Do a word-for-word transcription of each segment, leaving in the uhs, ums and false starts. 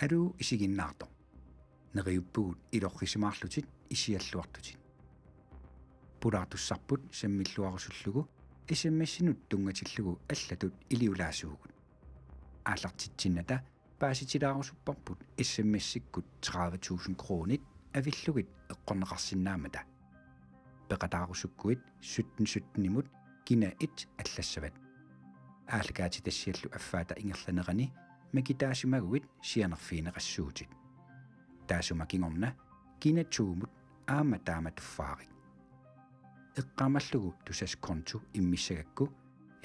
Aluu isiginnaartoq. Neriuppugut ilorrisimaarlutit isialluartutit. Pulaartussarput sammilluarusullugu S M S-inut tunngatillugu allatut iliulaasuugut. Aallartitsinnata paasitilaarusupparput S M S-ikkut tredive tusind kronit avillugit eqqorneqarsinnaammata. Peqataarusukkuit sytten sytten-imut kina et allassavat. Aallakaatitassiallu affaata ingerlanerani makitaasimaguit sianerfigineqassuutit. Taassuma kingorna kina to-mut aamma taama tuffaarik. Eqqaamallugu Tusass konto immissagakku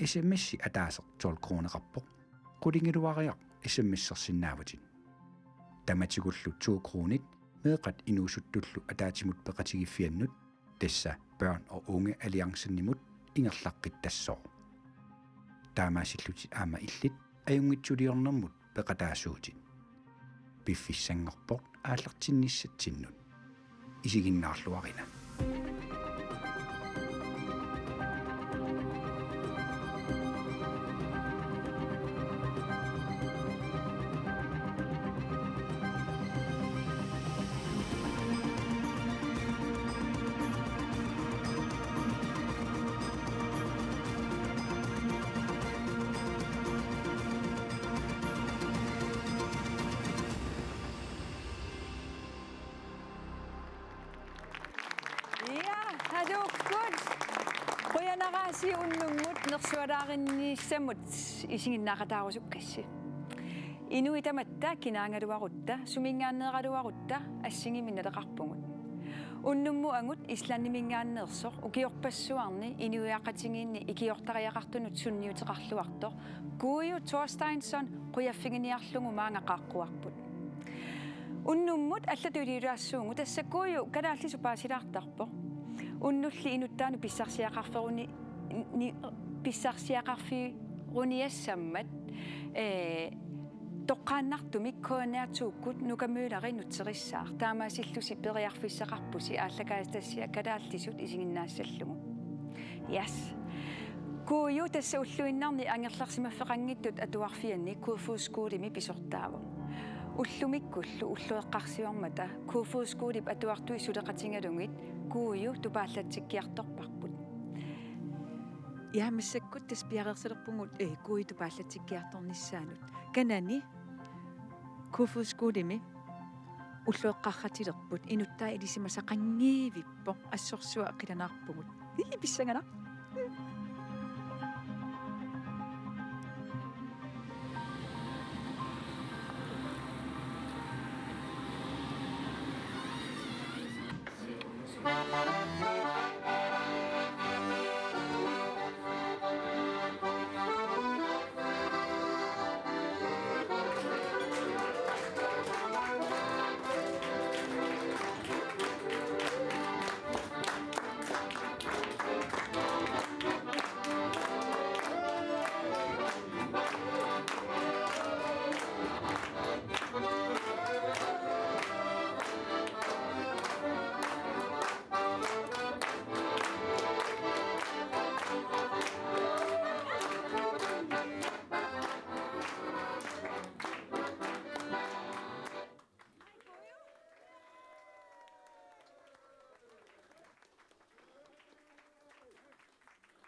S M S-i ataaseq tolv kroneqarpoq, qulingiluariaq S M S-ersinnaavutit. Tamatigullu to kronit meeqqat inuusuttullu ataatsimut peqatigiffiannut, tassa Børn og Unge Alliancen-imut, ingerlaqqittassaaq. Taamaasillutit aamma illit ajunngitsuliornermut peqataasuutit. Piffissanngorpoq aallartinnissatsinnut. Isiginnaarluarina. Ja, haluukkut. Qujanarsi unnummut nersualaarinnissamut isiginnaaqataarusukkassi. Inuit tamatta kinaagaluarutta, suminngaanneeraluarutta assigiimmik naleqarpugut. Unnummut angut Islandiminngaanneersoq ukiorpassuarni inuiaqatigiinni ikiortariaqartunut sunniuteqarluartoq Kuuju Thorsteinsson qujaffiginiarlugu maanga qaaqquarput. Unnummut allatut iliulaassuugut, tassa Kuuju kalaallisut paasilaartarpoq. Unnulli inuttaanut pissarsiaqarferuni-, ni-, pissarsiaqarferuniassammat, ee, toqqaannartumik K N R to-kkut Nuka Mølleri nutserissaaq. Taamaasillusi periarfissaqarpusi aallakaatitassiaq kalaallisut isiginnaassallugu. Yes. Kuuju tassa ulluinnarni angerlarsimaffeqanngitsut atuarfianni Kofoeds Skolemi pisortaavoq. Ullumikkullu ulloqeqqarsiormata Kofoeds Skolep atuartui suleqatigalugit Kuuju tupaallatsikkiartorparput. Ja, massakkut tassa piareersalerpugut, eh, Kuuju tupaallatsikkiartornissaanut. Kanani Kofoeds Skolemi ulloqeqqaratilerput, inuttaat ilisimasaqanngivippoq, assorsuaq qilanaarpugut. Ii, pissanganaq.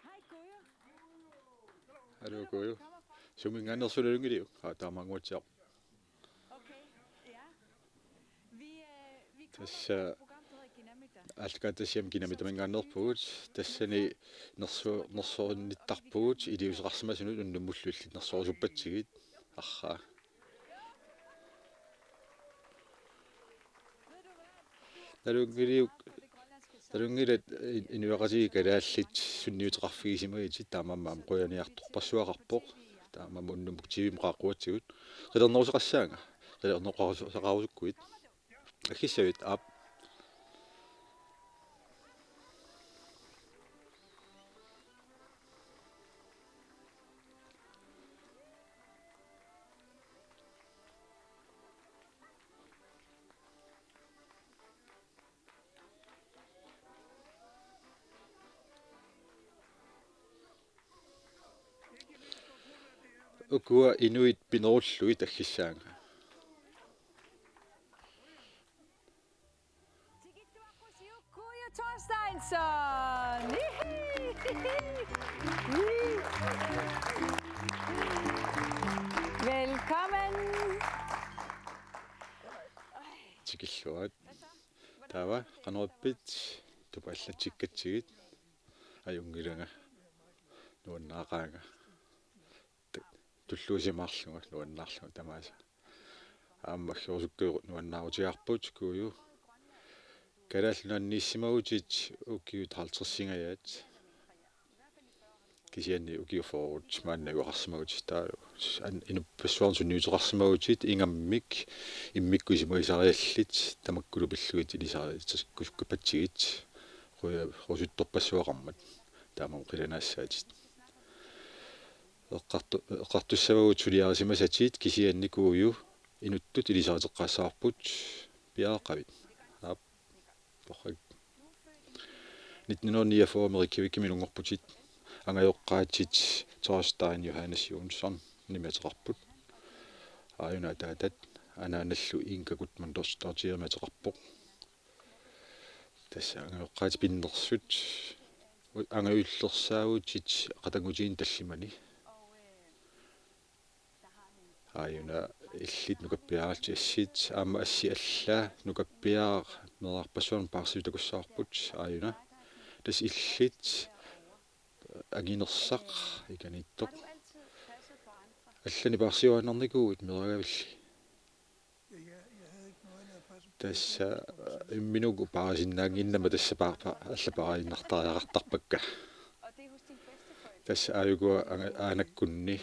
Hej, Kuuju. Hallo, Kuuju. Suminngaanneersoq nalunngiliuk? Aa, taamaannguatsiaq. Okay, ja. Vi, øh, vi kommer Tassa fra et program, der hedder Kinamita. Aallakaatitassiami Kinamitaminngaanneerpugut. Tassani nersu-, nersuinnittarpugut iliuuseqarsimasunut, unnummullu illit nersorusuppatsigit. Arraa. Nalunngiliuk, nalunngilat in-, inuiaqatigiit kalaallit sunniuteqarfigisimagitit, taamaammat aamma qujaniartorpassuaqarpoq. Taamaammat unnummut T V-mut qaaqquatsigut. Qilerneruseqassaanga? Qilerneqarus-, saqarusukkuit. Aggissavit, aap. Ukua inuit pinerullugit aggissaanga. Sådan. Velkommen. Tikilluarit. Taava qanoq ippit? Tupaallatsikkatsigit. Ajunngilanga. Nuannaaqaanga. Tulluusimaarlunga nuannaarlunga tamaasa. Aamma aggerusukkagut nuannaarutigaarput Kuuju. Kalaallit Nunaanniissimagutit ukiut halvtredsingajaat. Kisianni ukiut fyrret maanna najugaqarsimagutit taavalu. An-, inuppassuarnut sunniuteqarsimagutit ingammik immikkut isumagisariallit tamakkulu pillugit ilisariatikkusukkappatsigit. Ru-, rusuttorpassuaqarmat. Taamaammat qilanaassaatit. Eqqartu-, eqqartussavagut suliarisimasatit kisianni Kuuju inuttut ilisariteqqaassavarput piareeqqavit. Aap. Torrak. Nitten hundrede niogfyrre Reykjavikimi inunngorputit. Angajoqqaatit Thorstein Johannes Jonsson nimi ateqarput. Aajuna ataatat anaanallu Inga Guðmundsdóttir ateqarpoq. Tassa angajoqqaatit pinnersut. Angajullersaavutit qatanngutiginnit tallimani. Aajuna illit nukappiaraallutit assit, aamma assi alla nukappiaraq meerarpassuarnik paarsiusoq takussavarput, aajuna. Tassa illit anginersaq ikaniittoq. Allanik paarsiuaannarnikuuit meeraagavilli? Tassa, øh, imminut paarisinnaannginnama tassa pa-, pa-, alla paariinnartariaqartarpakka. Tassa aajukua anga-, aanakkunni.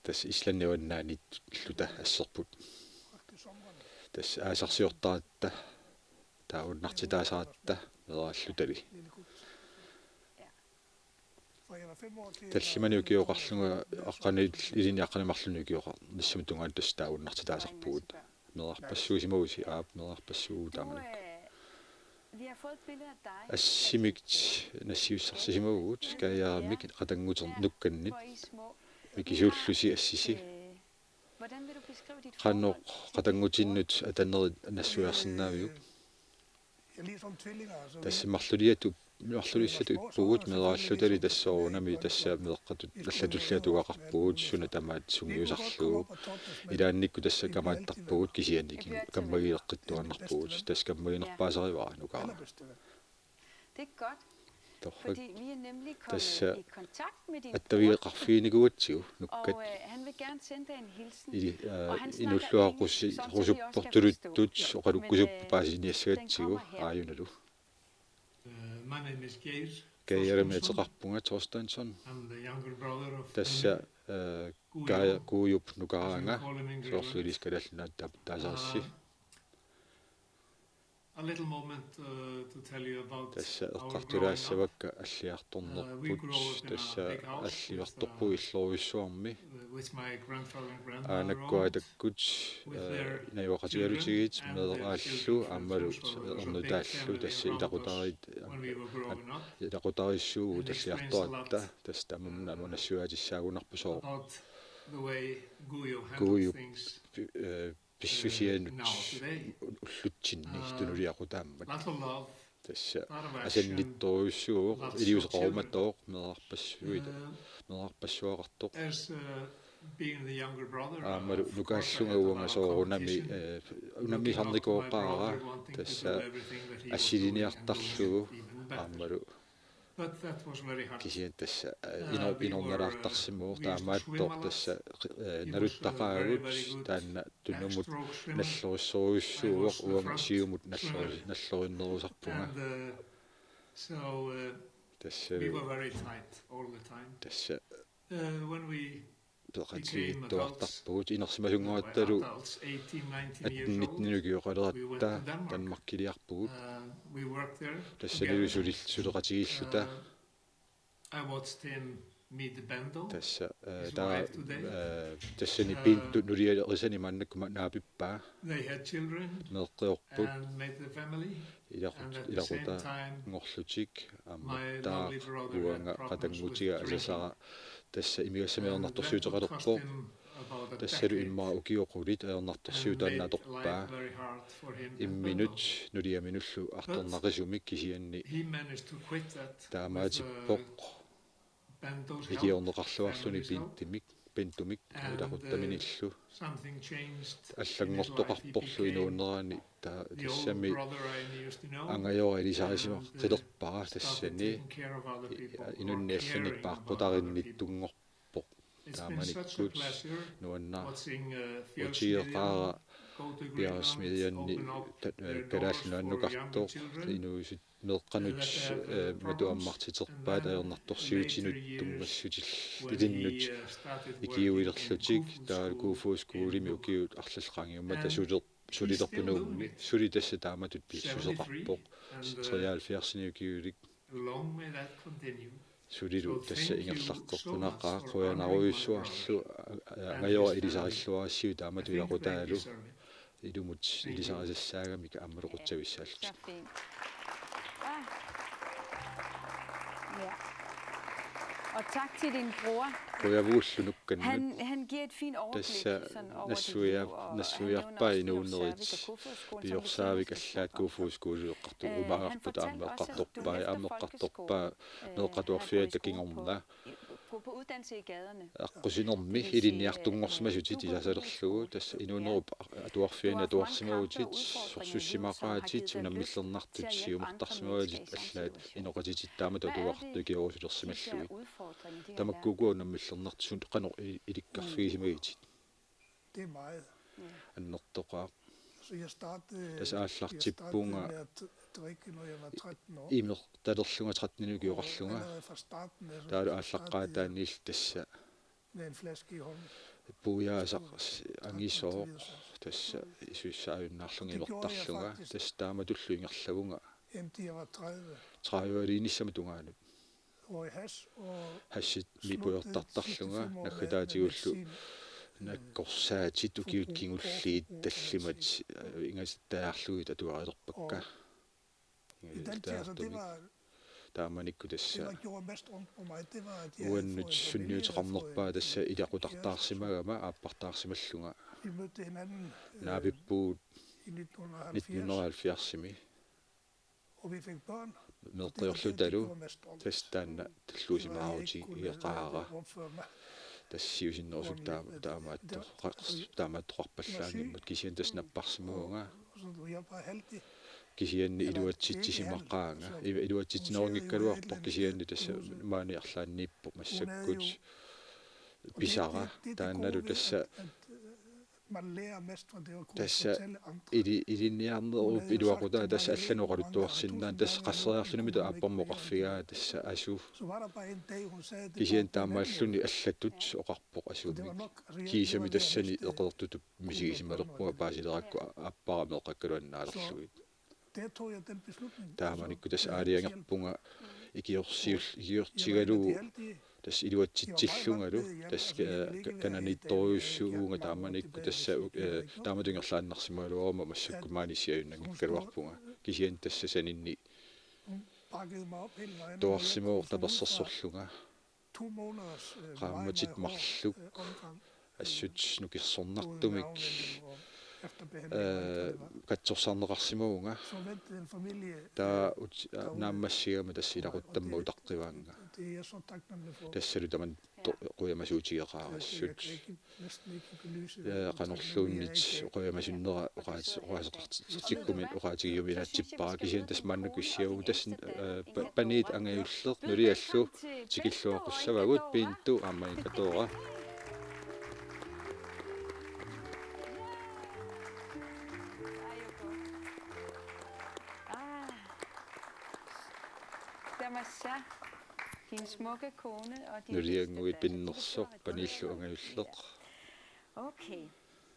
Tassa Islandip avannaaniittuta asserput. Tassa aasarsiortaratta, taavunnartitaasaratta meeraallutali. Tallimani ukioqarlunga aqqaneq-, ilinni aqqaneq-marlunni ukioqarnissamut tungaanut tassa taavunnartitaasarpugut. Meerarpassuusimavusi? Aap, meerarpassuuvugut taamanikkut. Assimik nassiussarsisimavugut, kaajaamik qatanngutit nukkannit. Mikisuullusi assisi. Qanoq qatanngutinnut atanerit nassuiarsinnaaviuk? Tassa marluliatut, marluliassatut ippugut meeraallutali tassa soorunami tassa meeqqatut allatulli atugaqarpugut suna tamaat sungiusarlugu. Ilaannikkut tassa kamaattarpugut kisianni kammagileqqittuaannarpugut. Tassa kammaginerpaasarivara nukara. Torrak. Tassa attavigeqarfiginikuugatsigu nukkat. Ili-, øh, inuulluaqqussi-, -qusuppoq tuluttut oqalukkusuppoq paasiniassagatsigu aajunalu. Geir ateqarpunga Thorsteinsson. Tassa, øh, Kaaja Kuujup nukaraanga, soorlu ilissi Kalaallit Nunaata taasarsi. Tassa eqqartulaassavakka alliartornerput, tassa alliartorpugut illorujussuarmi. Aanakkuatakkut, øh, najugaqatigalugit meeraallu aammalu ernutaallu tassa ilaqutariit, ilaqutariissuugut alliartoratta, tassa tamanna aamma nassuiaatissaagunarpoq sooq. Kuujup, øh, pissusianut ullutsinni tunuliaqutaammat. Tassa asannittorujussuuvoq, iliuuseqarumatooq meerarpassuit, meerarpassuaqartoq. Aammalu nukaallunga uanga soorunami, øh, unammisarnikooqaara, tassa assiliniartarlugu aammalu. Kisianni tassa, øh, inor-, inornalaartarsimavoq taamaattoq tassa, øh, naluttaqaagut taanna tunumut nallorissorujussuuvoq uanga siumut nallori-, nallorinnerusarpunga. Tassa, tassa peqatigiittuartarpugut inersimasunngoriattalu atten nitten ukioqaleratta Danmarkiliarpugut. Tassanilu sulil-, suleqatigiilluta. Tassa, øh, taava, øh, tassani Pintu nuliarisani maannakkut naapippaa. Meeqqiorput. Ilaqut-, ilaqutaanngorlutik aamma taava uanga qatanngutiga asasara tassa imigassamiornartorsiuteqalerpoq. Tassalu immaqa ukiut qulit ajornartorsiut taanna atorpaa. Imminut nuliaminullu artornaqisumik kisianni taamaatippoq. Ikiorneqarluarluni Bentumik, Bentumik ilaquttaminillu. Allanngortoqarporlu inuunerani ta-, tassami angajora ilisarisimaqilerpara tassani inunnik allannik paaqqutarinnittunngorpoq. Taamanikkut nuannaarutigeqaara piareersarnerani ta-, Kalaallit Nunaannukartoq inuusut meeqqanut, eh, matu ammartiterpaat ajornartorsiutinut tunngassutillutik ilinnut ikiuilerlutik taavalu Kofoeds Skolemi ukiut arlallit qaangiummata suler-, sulilerput Nuummi. Suli tassa taamatut pissuseqarpoq. Treoghalvfjerdsini ukiulik sulilu tassa ingerlaqqeqqunaqaaq, qujanarujussuarlu angajora ilisarilluarsiuk taamatut ilaqutaalu ilumut ilisarisassaagami aammalu qutsavissaallutik. Ja. Og tak til din bror. Qujavugullu nukkannut. Han, han giver et fint overblik Tassa sådan over dit nassuia-, liv, og han nævner nassuiarpaa også, inuunerit Piorsaavik og Kofoeds Skole, som du Piorsaavik siger, allaat Kofoeds Skolemi eqqartu-, øh, han umagarput fortalte aamma også, at eqqartorpaa, du aamma efter eqqartorpaa, folkeskolen, øh, meeqqat havde gået i atuarfiata skole på, kingorna. Gå, gå ud og danse i gaderne. Aqqusinermi ilinniartunngorsimasutit ilasalerlugu, tassa inuunerup atuarfiani atuarsimavutit, sorsussimaqaatit, unammillernartut siumartarsimavutit, allaat inoqatitit taamatut atuaqartut ikiorusulersimallugit. Tamakku ukua unammillernartut qanoq i-, ilikkarfigisimagitit? Det er meget. Annertoqaaq. Så jeg startede, Tassa jeg startede aallartippunga med at drikke, når jeg var tretten år. Imertalerlunga tretten ukioqarlunga. Allerede fra starten af, så Taavalu startede jeg aallaqqaataaniilli tassa med en flaske i hånden. Puiaasaq angisooq tassa isussaajunnaarlunga imertarlunga. Tassa taamatullu ingerlavunga Indtil jeg var tredive. Tredive-liinissama tungaanut. Røg hash og Hashimik pujortartarlunga naggataatigullu nakkorsaatit ukiut kingulliit tallimat, øh, ingasattajaarlugit atuarilerpakka. I den tid, altså, det var, Taamanikkut det, tassa der gjorde mest ondt på mig, det var, at jeg havde uannut fået en familie, jeg havde fået sunniuteqarnerpaat tassa ilaqutartaarsimagama aappartaarsimallunga. Vi mødte hinanden øh, Naapippugut i nitten hundrede og halvfjerds, nitten hundrede og halvfjerdsimi. Og vi fik børn. Meeqqiorlutalu tassa taanna talluusimaarutigeqaara. Tassa siusinnerusukkut taama-, taamaattoqar-, taamaattoqarpallaanngimmat kisianni tassa napparsimavunga. Kisianni iluatsitsisimaqaanga. Iva iluatsitsinerunngikkaluarpoq kisianni tassa maani arlaanniippoq massakkut pisara. Taannalu tassa Tassa ili-, ilinniarnerup iluaqutaa tassa allanut oqaluttuarsinnaaneq tassa qasseriarlunimitut aapparmi oqarfigaa tassa asu. Kisianni taamaalluni allatut oqarpoq asumik. Kiisami tassani eqeertutut misigisimalerpunga paasilerakku aappara meeqqakkalu annaalerlugit. Taamanikkut tassa aalajangerpunga ikiorsiul-, ikiortigalugu tassa iluatsitsillungalu tassa ka-, ka-, kananiittorujussuuvunga taamanikkut tassa, eh, taamatut ingerlaannarsimagaluaruma massakkut maani siajunnanngikkaluarpunga. Kisianni tassa saninni tuarsimavoq tapersersorlunga. Qaammatit marluk assut nukersornartumik, eh, katsorsarneqarsimavunga. Taava ut-, naammassigama tassa ilaquttamma utaqqivaannga. Tassalu tamanna to-, qujamasuutigeqaara assut. Eh, qanorluunniit qujamasunnera oqaas-, oqaaseqartikkumi oqaatigiuminaatsippara kisianni tassa maannakkut issiavugut tassa, eh, pa-, paniit angajulleq nuliallu tikilluaqqussavagut Pintu aamma Ingatoora. Ah. Tamassa, din smukke kone og din Nuliannguit bedste datter. Pinnersoq paniillu angajulleq. Okay.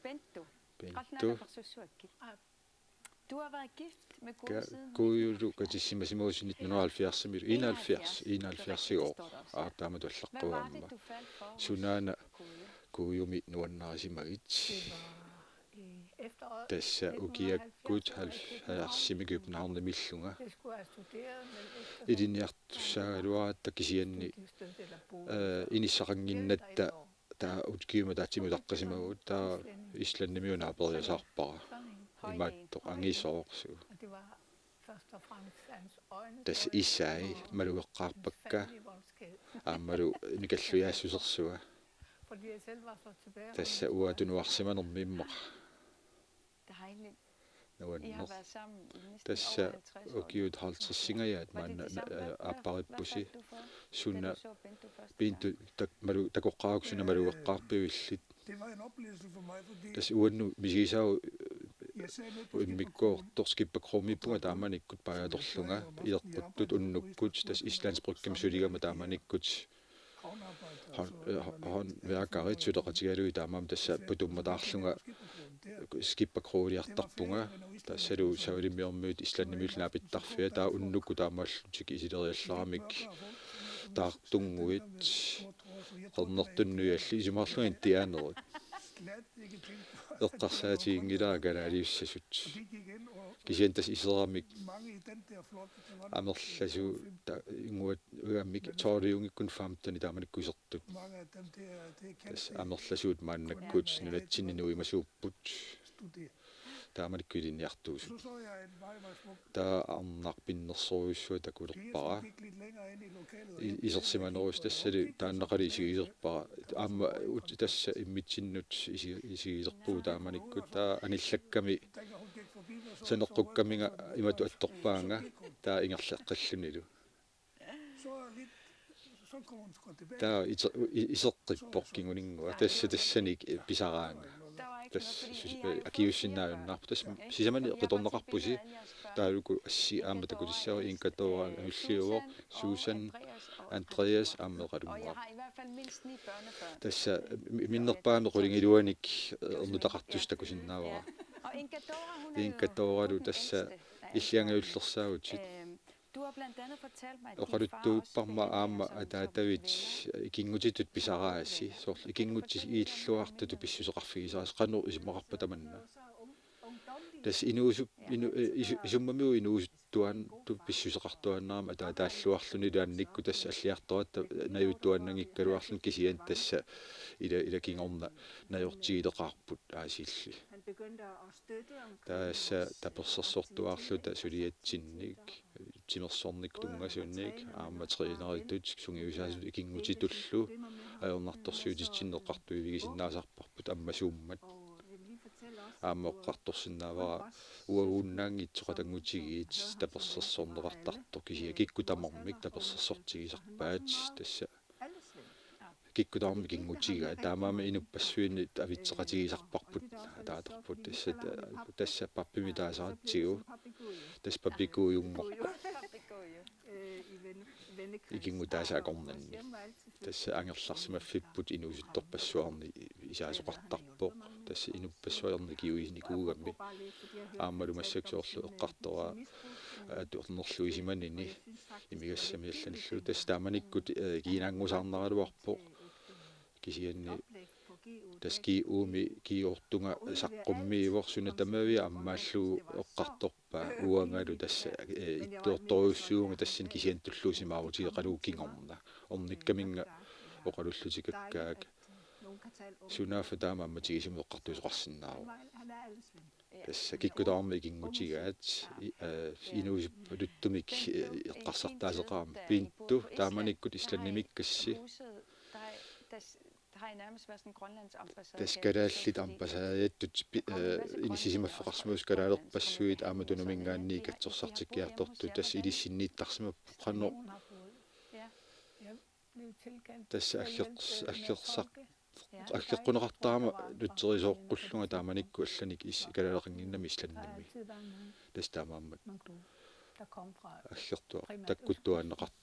Bento. Pintu. Qallunaaqarsuakki. Du har været gift med Gud Ka-, siden Kuujulu katissimasimavasi nitten hundrede og halvfjerds, enoghalvfjerds, enoghalvfjerds i år. Aartaama Hvad var tuallaqqaarama. det, du faldt for hos Sunaana Gud? Kuujumi nuannarisimagit. I efteråret Tassa ukiakkut halvfjerdsimi Københavnimillunga. Det skulle have studeret, men ikke Ilinniartussaagaluaratta kisianni, studiestøtte eller bo. eh, inissaqannginnatta Taava ukiumut ataatsimut utaqqisimavugut, taava Islandimiuna aperiasaarpara. Imaattoq angisoorsugu. Tassa isai malugeqqaarpakka. Aammalu nikallujaassusersuaq. Tassa uanga tunuarsimanermi immaqa. Nuanneq. Tassa ukiut halvtredsingajaat maanna, øh, aapparippusi. Suna Pintu tak-, malu-, takoqqaaruk suna malugeqqaarpivillit. Tassa uannut misigisara, øh, immikkoortoq Skipper Krogimiippunga taamanikkut paajatorlunga ileqquttut unnukkut, tassa Islandsbryggemi suligama taamanikkut. Hånd-, øh, håndværkerit suleqatigalugit taamaammat tassa putummataarlunga Skipper Krogliartarpunga, tassalu Savalimmiormiut Islandimiullu naapittarfiat, taava unnukkut taamaallutik isileriallaramik taartunnguit, qernertunnuiallit, isumaqarlunga indianerit. Eqqarsaatiginngilara kalaaliussasut. Kisianni tassa iseramik amerlasuut ta-, inguat uammik tolviunngikkunik femteni taamanikkut isertut. Tassa amerlasuut maannakkut nunatsinni nuimasuupput. Taamanikkut ilinniartuusut. Taava arnaq pinnersorujussuaq takulerpara. I-, isersimanerusut tassali taannaqali isigilerpara. Aamma ut-, tassa immitsinnut isi-, isigilerpugut taamanikkut. Taava anillakkami saneqqukkaminga imatut attorpaanga, taava ingerlaqqillunilu. Taava ite-, i-, iseqqippoq kinguninngua. Tassa tassani pisaraanga. Tassa sus-, øh, akiuussinnaajunnaarpoq. Tassa sisamani qitornaqarpusi. Taavalu assi aamma takutissaaq, Inga Dora anulliuvoq, Susan, Andreas aamma eqalunnguaq. Tassa mi-, minnerpaamik qulingiluanik, øh, ernutaqartussaq takusinnaavara. Inga Doralu tassa illit angajullersaavutit. Oqaluttuupparma aamma ataatavit ikinngutitut pisaraasi, soorlu ikinngutigiilluartutut pissuseqarfigisarisi, qanoq isumaqarpa tamanna. Tassa inuusup-, inu-, eh, isu-, isummamigut inuusuttuaannartut pissuseqartuaannarami ataataalluarluni, ilaannikkut tassa alliartoratta najuttuaannanngikkaluarluni, kisianni tassa ila, ila kingorna najortigileqaarput aasiilli. Tassa tapersersortuarluta suliatsinnik, timersornikkut tunngasunik, aamma træneritut sungiusaasutut ikinngutitullu ajornartorsiutitsinnut eqqartuivigisinnaasarparput ammasuummat. Aamma eqqartorsinnaavara uaguunnaanngitsoq qatanngutigiit tapersersorneqartartoq, kisianni kikkut tamarmik tapersersortigisarpaat, tassa kikkut tamarmik ikinngutigaat, taamaammat inuppassuinnit avitseqatigisarparput ataatarput, tassa ta-, tassa pappimik taasaratsigu, tassa papegøjenngorpoq. Ikinngutaasa akornanni. Tassa angerlarsimaffipput inuusuttorpassuarnik isaasoqartarpoq. Tassa inuppassuarnik kiuinikuugami. Aammalu massakkut soorlu eqqartoraa atornerluisimanini imigassami allanillu. Tassa taamanikkut, eh, kiinaanngusaarnaraluarpoq. Kisianni tassa G U-mi G otte-nga saqqummiivoq, suna tamaviat ammaallugu eqqartorpaa uangalu tassa, eh, ittoortorujussuuvunga tassani kisianni tulluusimaarutigeqalugu kingorna. Ornikkaminnga oqalullutikakkaak. Sunaaffa taama ammatigisumik eqqartuisoqarsinnaavoq. Tassa kikkut tamarmik ikinngutigaat, i-, eh, inuusuttuluttumik, eh, eqqarsartaaseqarami. Pintu, taamanikkut Islandimiikkassi. Tassa kalaallit ambassadeattut pi-, eh, inissisimaffeqarsimasut, kalaalerpassuit aamma Tunuminngaanniit katsorsartikkiartortut, tassa ilissinniittarsimapput qanoq. Tassa aggerts-, aggersaq-, aggeqquneqartarama nutserisoqqullunga taamanikkut allanik is-, kalaaleqannginnami Islandimi. Tassa taamaammat aggertua-, takkuttuaannaqar-,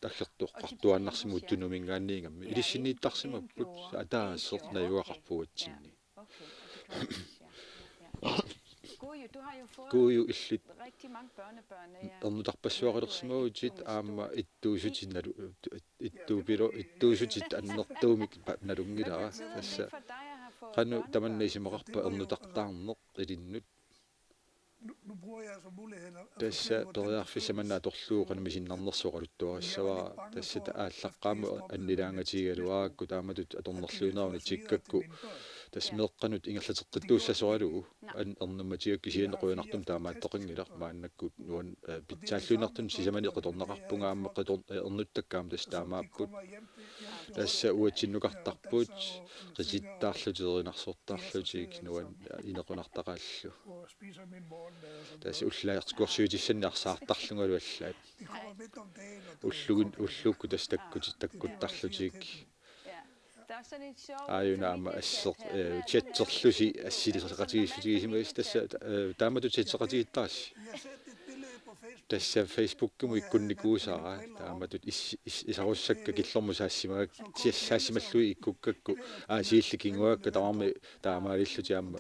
aggertoqqartuaannarsimavoq Tunuminngaanniit ingammik. Ilissinniittarsimapput ataaseq najugaqarpugatsinni. Kuuju, illit ernutarpassuaqalersimavutit aamma ittuusutit nalu-, ittuupilo-, ittuusutit annertuumik pa-, nalunngilara. Tassa qanoq tamanna isumaqarpa ernutartaarneq ilinnut? Tassa periarfissaq manna atorlugu qanoq misinnarnersoq oqaluttuarissavara, tassa ta-, aallaqqaammut annilaangatigigaluarakku taamatut atornerluinerunit tikkakku, tassa meeqqanut ingerlateqqittuussasoralugu an-, ernummatigalugu kisianni qujanartumik taamaattoqanngilaq, maannakkut nuan-, eh, pitsaalluinnartunut sisamanik qitornaqarpunga aamma qitor-, eh, ernuttakka aamma tassa taamaapput. Tassa uatsinnukartarput, qitittaarlutik, erinarsortarlutik, nuan-, inequnartaqaallu. Tassa ullaarsiorsiutissannik arsaartarlungalu allaat. Ullugin-, ullukkut tassa takkuti-, takkuttarlutik. Aajuna aamma asseq, eh, chatterlusi assiliseqatigiissutigisimavisi tassa, eh, taamatut chatteqatigiittarassi. Tassa Facebookimut ikkunnikuusara, taamatut is-, is-, isarussakka killormut saassimagak-, sias-, saassimallugit ikkukkakku, aa, siilli kinguaakka tamarmik taamaalillutik aamma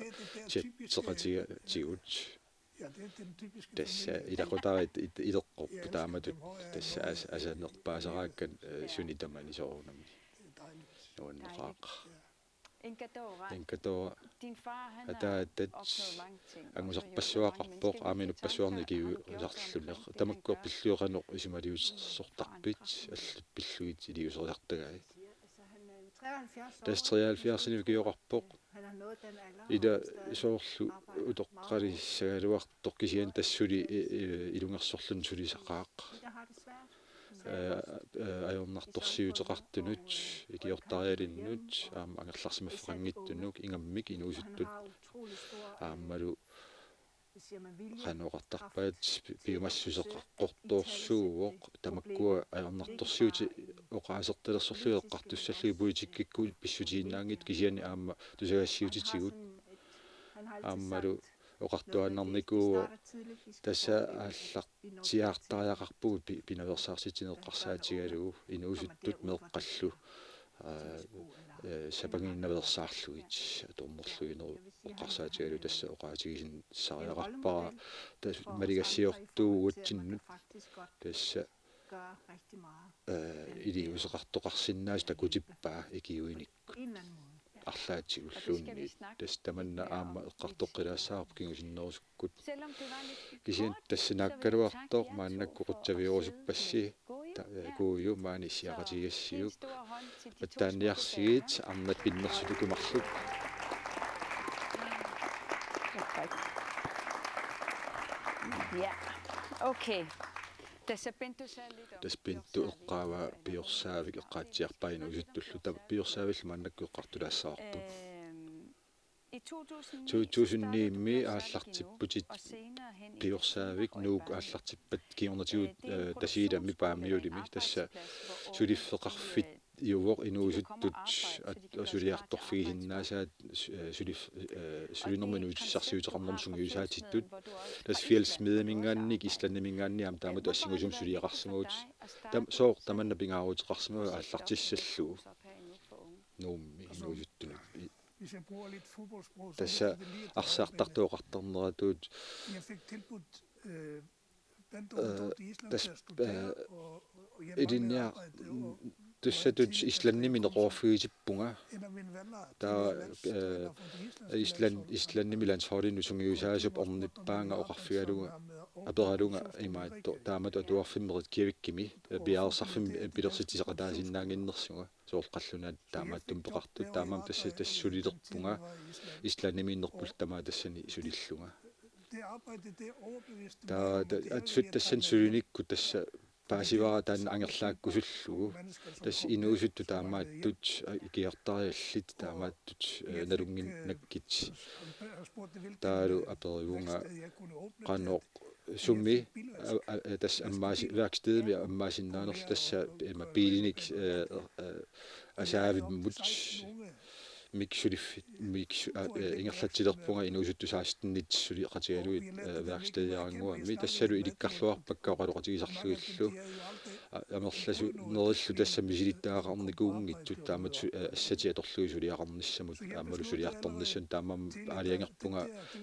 chatteqatigaatigut. Tassa ilaqutariit it-, ileqqorput taamatut, tassa as-, asanerpaasaraakkat, eh, suni tamani soorunami. Nuanneqaaq. Inkatoora, ataatat angusarpassuaqarpoq, aamma inuppassuarnik ikiuisarluneq. Tamakkua pillugu qanoq isumaliuteqartarpit, allat pillugit iliuuseriartagai. Tassa treoghalvfjerds-inik ukioqarpoq. Ila soorlu utoqqalissagaluartoq kisianni tassa suli, eh, eh, ilungersorluni sulisaqaaq. Eh, eh, ajornartorsiuteqartunut, ikiortarialinnut, aamma angerlarsimaffeqanngitsunut, ingammik inuusuttut. Aammalu qanoq oqartarpaat, pi-, piumassuseqaqqortoorsuuvoq, tamakkua ajornartorsiutit oqaasertalersorlugit eqqartussallugit politikkikkut pissutiginnaanngitsut kisianni aamma tusagassiuutitigut. Aammalu oqartuaannarnikuuvoq tassa aallartiaartariaqarpugut pi-, pinaveersaartitsineq eqqarsaatigalugu inuusuttut meeqqallu, aa, eh, sapangiinnaveersaarlugit atornerluineq eqqarsaatigalugu tassa oqaatigisinnaassariaqarpara tassa maligassiortuugutsinnut tassa, eh, iliuuseqartoqarsinnaasut takutippaa ikiuinikkut arlaatigulluunniit. Tassa tamanna aamma eqqartoqqilaassavarput kingusinnerusukkut. Kisianni tassa naakkaluartoq maannakkut qutsavigerusuppassi ta-, eh, Kuuju maani issiaqatigigassiuk. Pattaanniarsigit, arnat pinnersut uku marluk. Ja. Okay. Tassa Bento Sallito. Tassa Bento eqqaavaa Piorsaavik eqqaatsiarpaa inuusuttullu. Taava Piorsaavillu maannakkut eqqartulaassavarput. Øhm, i to tusind ni, to tusind ni-mi aallartipputit Piorsaavikkut, Nuukkut aallartippat kingornatigut, eh, Tasiilami Paamiulimi, tassa suliffeqarfik iuvoq inuusuttut at-, suliartorfigisinnaasaat, su-, eh, sulif-, eh, sulinermut inuutissarsiuteqarnermut sungiusaatittut. Tassa Fjeldsmedeminngaanniit, Islandiminngaanniit aamma taamatut assingusumik suliaqarsimagit. Tam-, sooq tamanna pingaaruteqarsimava aallartissallugu Nuummi inuusuttunut. I-, tassa arsaartartut oqartarneratut. Eh, tassa, eh, ilinniartussatut Islandimi neqeroorfigitippunga. Taava, eh, Island-, Islandimi landsholdinnut sungiusaasup ornippaanga oqarfigalunga, aperalunga imaattoq, taamatut atuarfimmi Reykjavikimi, eh, piareersarfimmi, eh, pilersitsisaqataasinnaannginnersunga. Soorlu qallunaat taamaattumik peqartut, taamaammat tassa, tassa sulilerpunga, Islandimiinnerpullu tamaat tassani sulillunga. Taava ta-, assut tassani sulinikkut tassa paasivara taanna angerlaakkusullugu. Tassa inuusuttut taamaattut, a-, ikiortariallit taamaattut, eh, nalunnginnakkit. Taavalu aperivunga qanoq sumi, a-, a-, a-, tassa ammaasi-, værkstedimi ammaasinnaanerlu tassa ima biilinik, eh, eh, asaavimmut mik suliffik, mik su-, a-, eh, ingerlatsilerpunga inuusuttut seksten-it suleqatigalugit, eh, værkstediarannguamik, tassalu ilikkarluarpakka oqaloqatigisarlugillu. A-, amerlasuunerillu tassa misilittagaqarnikuunngitsut taamatut su-, eh, assatit atorlugit suliaqarnissamut aammalu suliartornissamut, taamaammat aalajangerpunga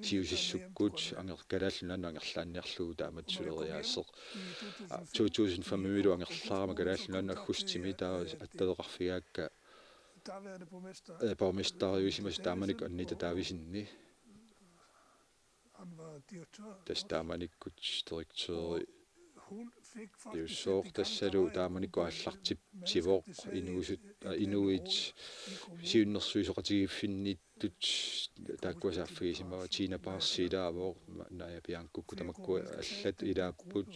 Siusissukkut anger-, Kalaallit Nunaannut angerlaanniarlugu taamatut suleriaaseq. A, to tusind fem-imilu angerlarama Kalaallit Nunaannut aggustimi taava attaveqarfigaakka, eh, borgmesteriusimasoq taamanikkut Anita Davidsenip. Tassa taamanikkut direktøri piviusoq tassalu taamanikkut aallartitsivoq inuusut, aa, inuit siunnersuisoqatigiiffinniittut taakkua saaffigisimavaat. Tina Paarsi ilaavoq, ma-, Naja Biancukkut, tamakkua allat ilaapput.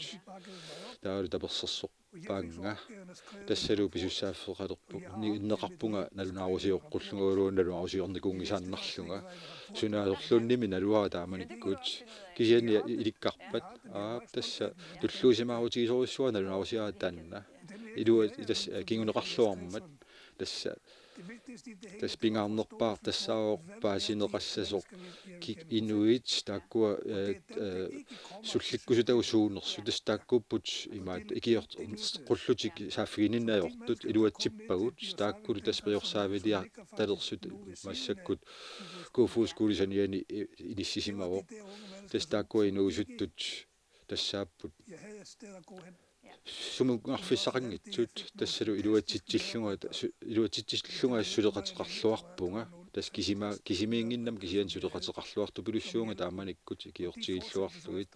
Taavalu tapersersorpaannga. Tassalu pisussaaffeqalerpunga, ni-, inneqarpunga nalunaarusioqqullungaluunniit nalunaarusiornikuunngisaannarlunga. Sunaasorluunniimmi naluara taamanikkut. Kisianni ilikkarpat. Aap, tassa tulluusimaarutigisorujussuara nalunaarusiara taanna. Ilua-, tassa kinguneqarluarmat. Tassa, tassa pingaarnerpaaq tassaavoq paasineqassasoq ki-, inuit taakkua, eh, eh, sullikkusutagut suunersut, tassa taakkuupput imaat ikiortut qullutik saaffiginninneq ajortut iluatsippagut, taakkulu tassa piorsaavilia- talersut massakkut Kofoeds Skolesaniani i-, inissisimavoq. Tassa taakkua inuusuttut tassaapput. Sumunngarfissaqanngitsut, tassalu iluatsitsillunga, su-, iluatsitsillunga suleqateqarluarpunga. Tassa kisima-, kisimiinnginnama kisianni suleqateqarluartupilussuunga taamanikkut ikiortigilluarlugit.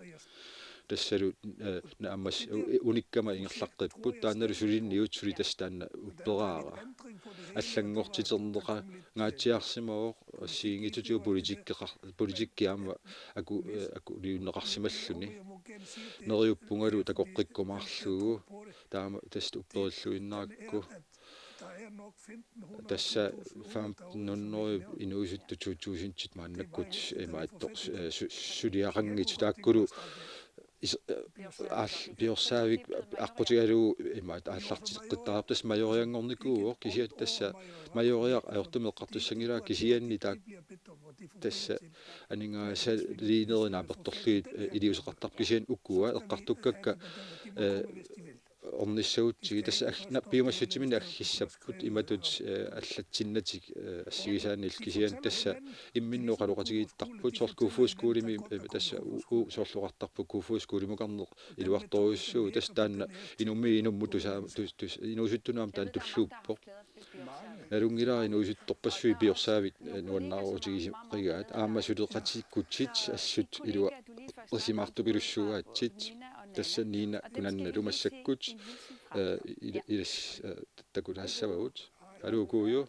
Tassalu, eh, naammas-, u-, unikkama ingerlaqqipput, taannalu suliniut suli tassa taanna upperaara. Allanngortiterneqangaatsiarsimavoq, assigiinngitsutigut politikkeqar-, politikki aamma aku-, eh, akuliunneqarsimalluni. Neriuppungalu takoqqikkumaarlugu, taama tassa upperilluinnarakku. Tassa femten hundrede inuusuttut to tusindit maannakkut imaattoq, eh, su-, suliaqanngitsut taakkulu is-, eh, aal-, piorsaaffik aqqutigalugu imaat aallarteqqittarput, tassa Majorianngornikuuvoq, kisianni tassa Majoriaq ajortumik eqqartussanngilaa, kisianni taak-, tassa aningaasaliinerit naapertorlugit, eh, iliuuseqartarput, kisianni ukua eqqartukkakka, eh, ornissagutsigit, tassa ag-, na-, piumassutsiminnik aggissapput imatut, eh, allatsinnatik, eh, assigisaanillu, kisianni tassa imminnut oqaloqatigiittarput, soorlu Kofoeds Skolemi, eh, tassa u-, u-, soorlu oqartarput Kofoeds Skolemukarneq iluartorujussuuvoq, tassa taanna inummit inummut tusaa-, tus-, tus-, inuusuttunut aamma taanna tulluuppoq. Nalunngilara inuusuttorpassuit piorsaaffik, eh, nuannaarutigisoqqigaat, aamma suleqatikkutit assut iluarisimaartupilussuugaatsit. Tassa Nina Kunannalu massakkut, eh, il-, ilas-, eh, takulaassavagut. Aluu Kuuju,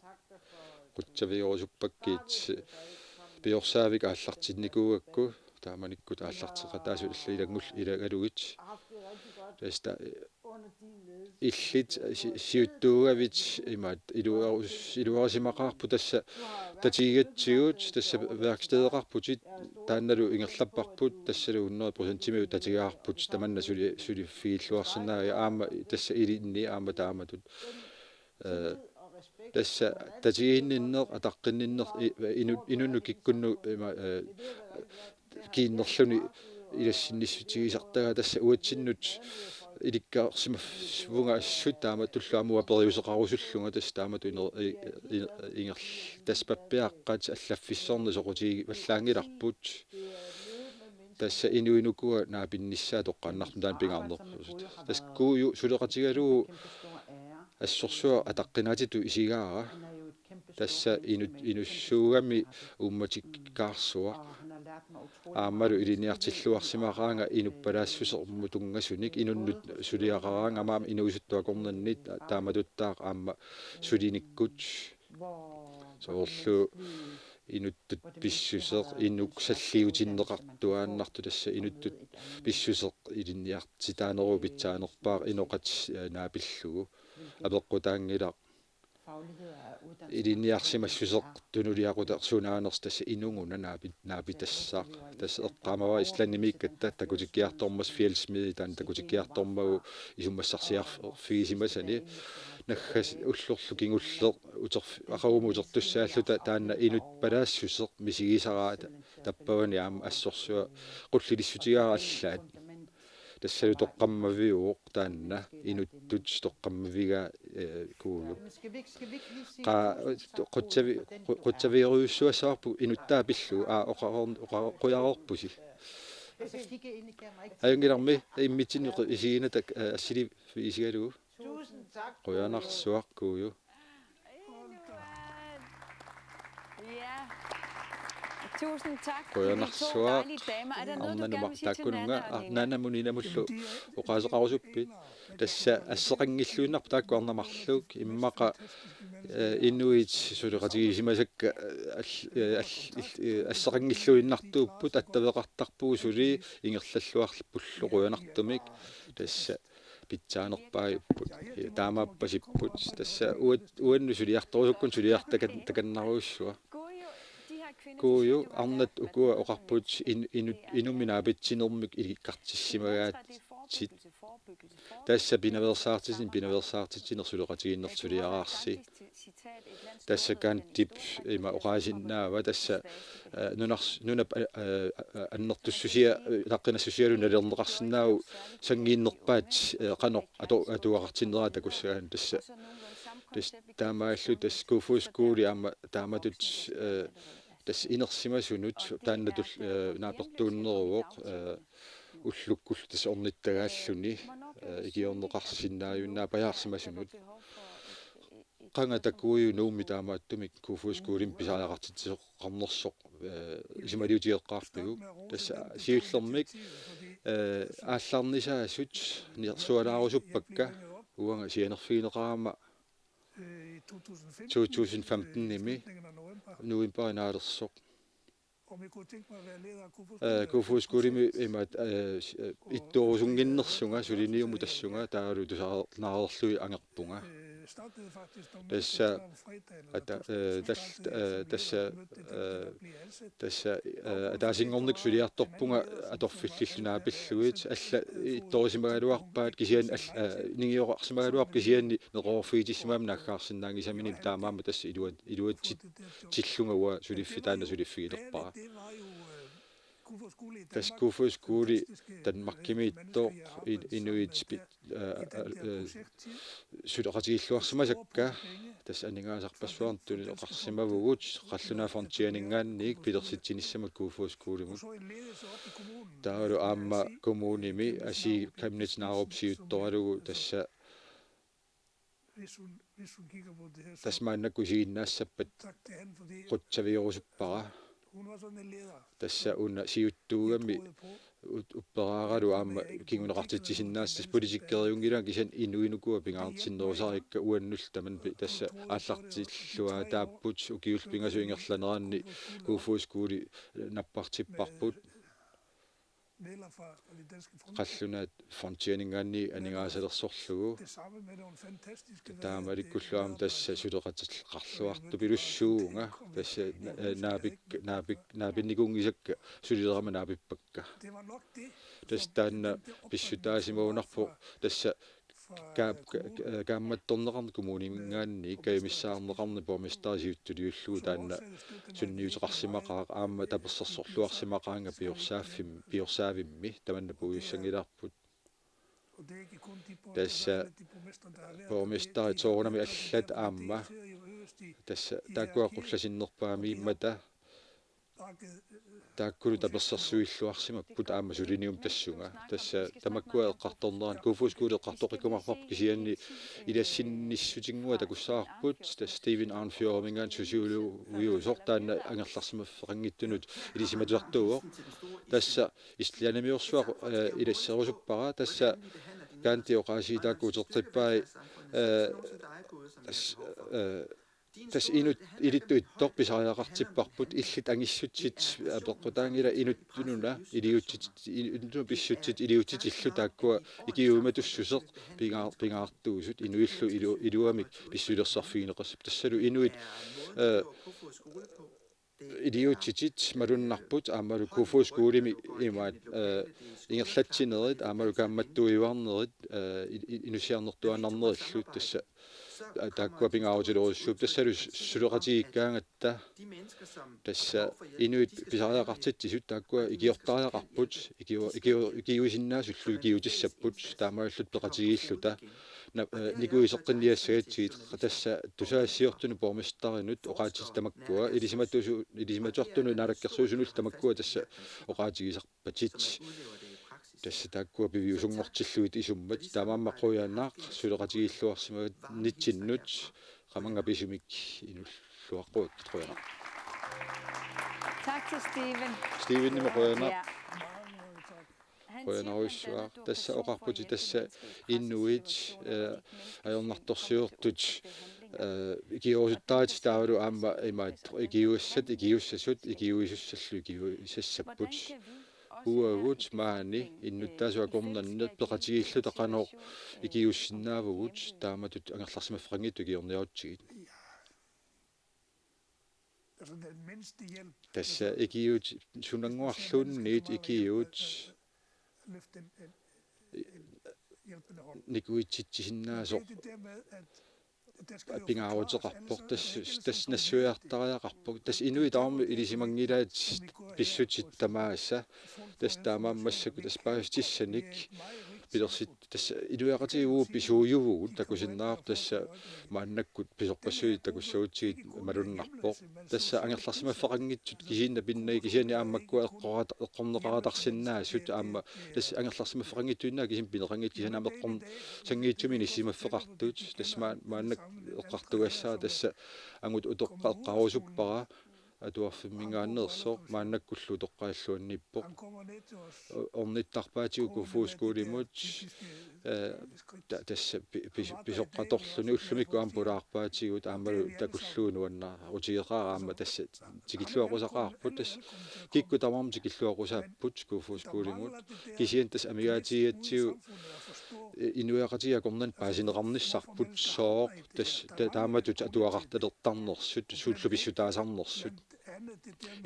qutsavigerusuppakkit, piorsaaffik aallartinnikuugakku, taamanikkut aallarteqataasut allat ilanngull-, ilagalugit. Tassa, eh, illit si-, siuttuugavit imaat iluarus-, iluarisimaqaarput, tassa tatigigatsigut, tassa værkstedeqarputit, taannalu ingerlapparput, tassalu hundrede procentimiut tatigaarput, tamanna suli-, suliffigilluarsinnaagit, aamma tassa ilinni aamma taamatut. Eh, tassa tatiginninneq, ataqqinninneq, i-, inu-, inunnut kikkunnut ima, eh, kiinnerluni ilassinnissutigisartagaa, tassa uatsinnut ilikkarsimavunga assut taamatullu aamma uanga periuseqarusullunga, tassa taamatut iner-, i-, i-, inger-, tassa pappiaqqat allaffissorneq soqutigivallaanngilarput. Tassa inuit ukua naapinnissaat toqqaannartumik taanna pingaarnerput. Tassa Kuuju suleqatigalugu assorsuaq ataqqinaatitut isigaara. Tassa inut-, inussuugami uummatikkaarsuaq. Aammalu ilinniartilluarsimaqaanga inuppalaassusermut tunngasunik, inunnut suliaqaraangama aamma inuusuttut akornanni ta-, taamatuttaaq aamma sulinikkut. Soorlu inuttut pissuseq, inuk salliutinneqartuaannartoq, tassa inuttut pissuseq ilinniartitaaneruvoq pitsaanerpaaq inoqatit, eh, naapillugu. Apeqqutaanngilaq ilinniarsimassuseq tunuliaqutaq sunaanersoq, tassa inuk una naapi-, naapitassaq. Tassa eqqaamavara Islandimiikkatta takutikkiartormassuk, Fjeldsmedit taanna takutikkiartormagu isumassarsiarfigisimasani. Naggas ullorlu kingulleq uterf-, aqagumut utertussaalluta taanna inuppalaassuseq misigisaraat tappavani aamma assorsuaq qullilissutigaara allaat. Tassalu toqqammaviuvoq taanna, inuttut toqqammavigaa, eh, Kuuju. Qaa, qutsavi-, qu-, qutsavigerujussuassavarput inuttaa pillugu, aa, oqareer-, oqa-, qujareerpusi. Ajunngilarmi, immitsinnut isiginata, eh, assiliiffigigalugu. Qujanarsuaq, Kuuju. Inuit. Ja. Qujanarsuaq. Arnanuma taakkununnga, arnanamut inamullu oqaaseqarusuppit. Tassa asseqanngilluinnarpoq taakku arnat marluk, immaqa, eh, inuit suleqatigisimasakka, eh, all-, eh, all-, ill-, eh, asseqanngilluinnartuupput, attaveqartarpugut suli ingerlalluarpullu qujanartumik. Tassa pitsaanerpaajupput. Ja, taamaappasipput. Tassa uat-, uannut suliartorusukkut suliartakan-, takannarujussua. Kuuju arnat ukua oqarput in-, inut-, inummik naapitsinermik ilikkartissimagaatsit. Tassa pinaveersaartitsineq, pinaveersaartitsineq suleqatigiinnerlu suliaraarsi. Tassa Gandhip ima oqaasinnaava, tassa, eh, nunars-, nunap, eh, eh, annertussusia, eh, taqqinassusialu nalilerneqarsinnaavoq sanngiinnerpaat, eh, qanoq atu-, atuaqartinneraat takussagaanni tassa. Tassa taamaallu tassa Kofoeds Skole aamma taamatut, eh, tassa inersimasunut taanna tul-, eh, naapertuunneruvoq, eh, ullukkullu tassa ornittagaalluni, eh, ikiorneqarsinnaajunnaarpajaarsimasunut. Qanga takujuit Nuummi taamaattumik Kofoeds Skolemi pisariaqartitsisoqarnersoq, eh, isumaliutigeqqaarpiuk. Tassa siullermik, eh, aallarnisaasut nersualaarusuppakka, uanga sianerfigineqarama to tusind femten-imi novembarip naalersoq. Eh, Kofoeds Skolemi imaat, eh, s-, eh, ittoorusunnginnersunga, suliniumut tassunga, taavalu tusarnaarlugit angerpunga. Tassa, ata-, eh, tal-, eh, tassa, eh, tassa, eh, ataasinngornikkut suliartorpunga atorfillillu naapillugit, alla ittoorusimagaluarpaat kisianni all-, eh, ningioqarsimagaluarpat kisianni neqeroorfigitissimagami naaggaarsinnaanngisamini, taamaammat tassa iluat-, iluatsitsillunga uanga suliffi-, taanna suliffigilerpara. Tassa Kofoeds Skole Danmarkimiittoq in-, inuit pi-, eh, eh, eh, suleqatigiilluarsimasakka, tassa aningaasarpassuarnik tunineqarsimavugut, Qallunaat Frontieringaanniit pilersitsinissamut Kofoeds Skolemut. Taavalu aamma kommunimi Asii Chemnitz Narup siuttoralugu tassa Tassa maannakkut isiginnaassappat qutsavigerusuppara. Tassa una siuttuugami ut-, upperaaralu aamma kinguneqartitsisinnaasoq, tassa politikkeriunngilanga, kisianni inuit ukua pingaartinnerusarikka uannullu tamanna pi-, tassa aallartilluaataapput, ukiullu pingasut ingerlaneranni Kofoeds Skole nappartipparput. Qallunaat Frontieringaanniit aningaasalersorlugu. Taamanikkullu aamma tassa suleqateqarluartupilussuuvunga. Tassa na-, eh, naapik-, naapik-, naapinnikuunngisakka sulilerama naapippakka. Tassa taanna pissutaasimagunarpoq, tassa Kaap-, ka-, ka-, kaammattorneqarneq kommuninngaanniit kajumissaarneqarneq borgmesteri siuttuliullugu taanna sunniuteqarsimaqaaq, aamma tapersersorluarsimaqaanga piorsaaffim-, piorsaaffimmi, tamanna puigussanngilarput. Tassa borgmesterit soorunami allat aamma tassa taakkua qullasinnerpaamiimmata taakkulu tapersersuilluarsimapput aamma suliniummut tassunga. Tassa tamakkua eqqartorneranni, Kofoeds Skole eqqartoqqikkumaarparput, kisianni ilassinnissutinnguaq takussavarput, tassa Stephen Arnfjorduminngaanniit sociologiusoq, taanna angerlarsimaffeqanngitsunut ilisimatusartuuvoq. Tassa Islanimiorsuaq, eh, ilasserusuppara, tassa Gandhi oqaasii taakku uteqqippai, eh, tassa, eh, tassa inut ilittup ittoq pisariaqartipparput, illit angissutsit, eh, apeqqutaanngilaq, inuttununa iliutsit, inuttunut pissutsit iliutsitillu taakkua ikiuimatussuseq pingaa-, pingaartuusut, inuillu ilu-, iluamik pissulersarfigineqassappat. Tassalu inuit, eh, iliutsitit malunnarput aammalu Kofoeds Skolemi imaat, eh, ingerlatsinerit aammalu kaammattuiuarnerit, eh, i-, i-, inussiarnertuaannarnerillu tassa, eh, taakkua pingaarutilerujussuupput, tassalu s-, suleqatigiikkaangatta tassa inuit pisariaqartitsisut taakkua ikiortariaqarput, ikiu-, ikiu-, ikiuisinnaasullu ikiuutissapput, taamaalillutik peqatigiilluta. Na-, eh, nikuiseqqinniassagatsigit, tassa tusagassiortunut borgmesterinut oqaatsit tamakkua, ilisimatusu-, ilisimatusartunut naalakkersuisunullu tamakkua tassa oqaatigisarpatit. Tassa taakkua piviusunngortillugit isummat, taamaammat qujanaq suleqatigiilluarsimannitsinnut, qamannga pisumik inulluaqquakkit, qujanaq. Tak til Steven. Stevenimut qujanaq. Ja. Qujanarsuaq. Tassa oqarputit tassa inuit, eh, ajornartorsiortut, eh, ikiorusuttartut taavalu aamma imaattoq ikiugassat, ikiussasut, ikiuisussallu ikiuisassapput. Uagut maani innuttaasut akornanni peqatigiilluta qanoq ikiuussinnaavugut taamatut angerlarsimaffeqanngitsut ikiorniarutsigit. Tassa ikiuut sunannguarluunniit ikiuut nikuitsitsisinnaasoq pingaaruteqarpoq, tassa, tassa nassuiartariaqarpoq, tassa inuit tamarmik ilisimanngilaat pissutsit tamaasa, tassa taamaammat massakkut tassa paasitissanik pilersit-, tassa inuiaqatigiit uagut pisuujuvugut takusinnaavarput, tassa maannakkut pisorpassuit takussagutsigit malunnarpoq. Tassa angerlarsimaffeqanngitsut kisianni pinnagit kisianni aamma makkua eqqorat-, eqqorneqaratarsinnaasut aamma tassa angerlarsimaffeqanngitsuinnaat kisianni pineqanngitsut kisianni aamma eqqorn-, sanngiitsumik inissisimaffeqartut. Tassa maan-, maannakkut eqqartugassara tassa angut utoqqaat eqqaarusuppara atuarfimminngaanneersoq maannakkullu utoqqaalluanniippoq. O-, ornittarpaatigut Kofoeds Skolemut, eh, ta-, tassa pi-, pis-, pisoqqatorluni ullumikkut aamma pulaarpaatigut aammalu takullugu nuannaarutigeqaara aamma tassa tikilluaqqusaqaarput tassa kikkut tamarmik tikilluaqqusaapput Kofoeds Skolemut kisianni tassa amigaatigigatsigu, eh, inuiaqatigiit akornanni paasineqarnissarput sooq tassa ta-, taamatut atuaqartalertarnersut suullu pissutaasarnersut.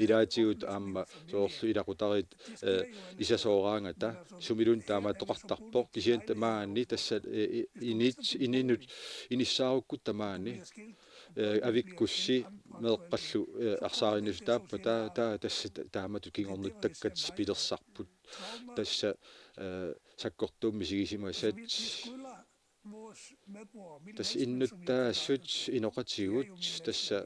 Ilaatigut aamma soorlu ilaqutariit, eh, isasooraangata sumiluunniit taamaattoqartarpoq kisianni tamaani tassa, eh, i-, init-, ininut inissaarukkutta maani, eh, avikkussi meeqqallu, eh, arsaarinnissutaappata, ta-, tassa ta-, taamatut kingornuttakkat pilersarput. Tassa, eh, sakkortuummat misigisimasat. Tassa innuttaasut inoqatigut, tassa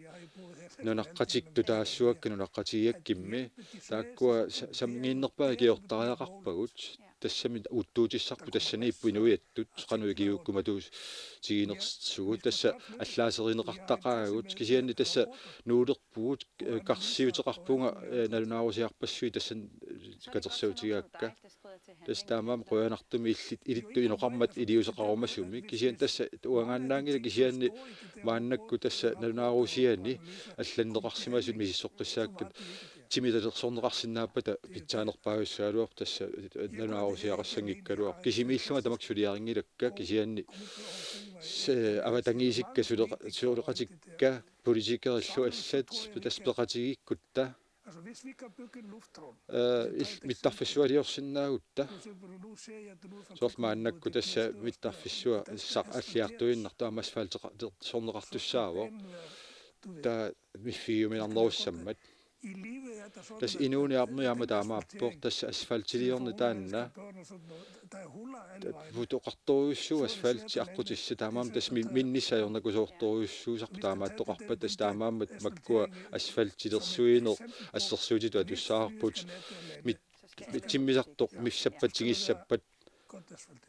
nunaqqatikka taassavakka nunaqqatigigakkimmi, taakkua sa-, sammiinnerpaat ikiortariaqarpagut, tassami uuttuutissarput tassaniippoq inuiattut, qanoq ikiuukkumatuutiginersugut, tassa allaaserineqartaqaagut, kisianni tassa nuuler- pugut, eh, karsiuteqarpunga, eh, nalunaarusiarpassuit tassani, eh, katersuutigaakka. Tassa taamaammat qujanartumik illit, ilittut inoqarmat iliuuseqarumasumik. Kisianni tassa uangaannaanngilaq kisianni maannakkut tassa nalunaarusiani allanneqarsimasut misissoqqissaakkat timitalersorneqarsinnaappata pitsaanerpaajussagaluarpoq tassa, eh, nalunaarusiaqassanngikkaluarpoq. Kisimiillunga tamakku suliarinngilakka kisianni se-, avatangiisikka suleqa-, suleqatikka politikerillu assat tassa peqatigiikkutta. Eh, il-, mittarfissualiorsinnaagutta. Soorlu maannakkut tassa mittarfissuaq sa-, alliartuinnartoq aamma asfalteqa-, sorneqartussaavoq. Taava miffigiuminarnerussammat. Tassa inuuniarmi aamma taamaappoq, tassa asfaltiliorneq taanna. Utoqqartorujussuuvoq asfalti aqqutissaq taamaammat tassa mi-, minnissaq ajornakusoortorujussuusarpoq taamaattoqarpat tassa taamaammat makkua asfaltilersuineq assersuutitut atussavarput mit-, mit-, timmisartoq missappat tigissappat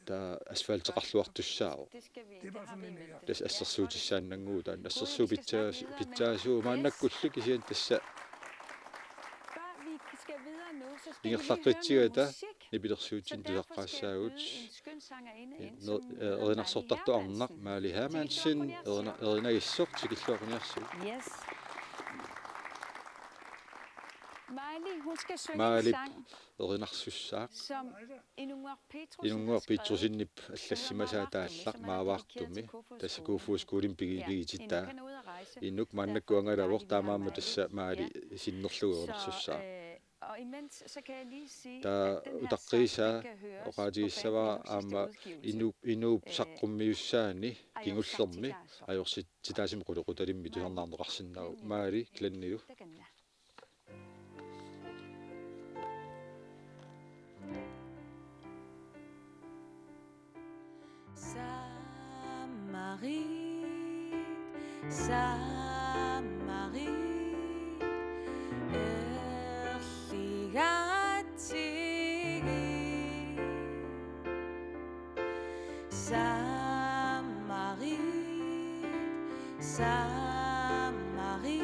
taava asfalteqarluartussaavoq. Tassa assersuutissaannannguuvoq taanna. Assersuut pitsaas-, pitsaasuuvoq maannakkullu kisianni tassa ingerlaqqitsigata nipilersuutsinik tusarpaassaagut. Ner-, eh, erinarsortartoq arnaq Mali Hermansen, erina-, erinagissoq tikilluaqquniarsiuk. Mali erinarsussaaq. Inunnguaq Petrussenip allassimasaa taallaq Maavaartumi, tassa Kofoeds Skolemi pigi-, pigititaa. Inuk maannakkut angalavoq taamaammat tassa Mali sinnerlugu erinarsussaaq. Taava utaqqiisaa oqaatigissavara aamma inuup, inuup saqqummiussaani kingullermi ajorsititaasumik qulequtalimmik tusarnaarneqarsinnaavoq. Mali Glennilu. Sammarit, sammarit, erligatsigit. Sammarit, sammarit,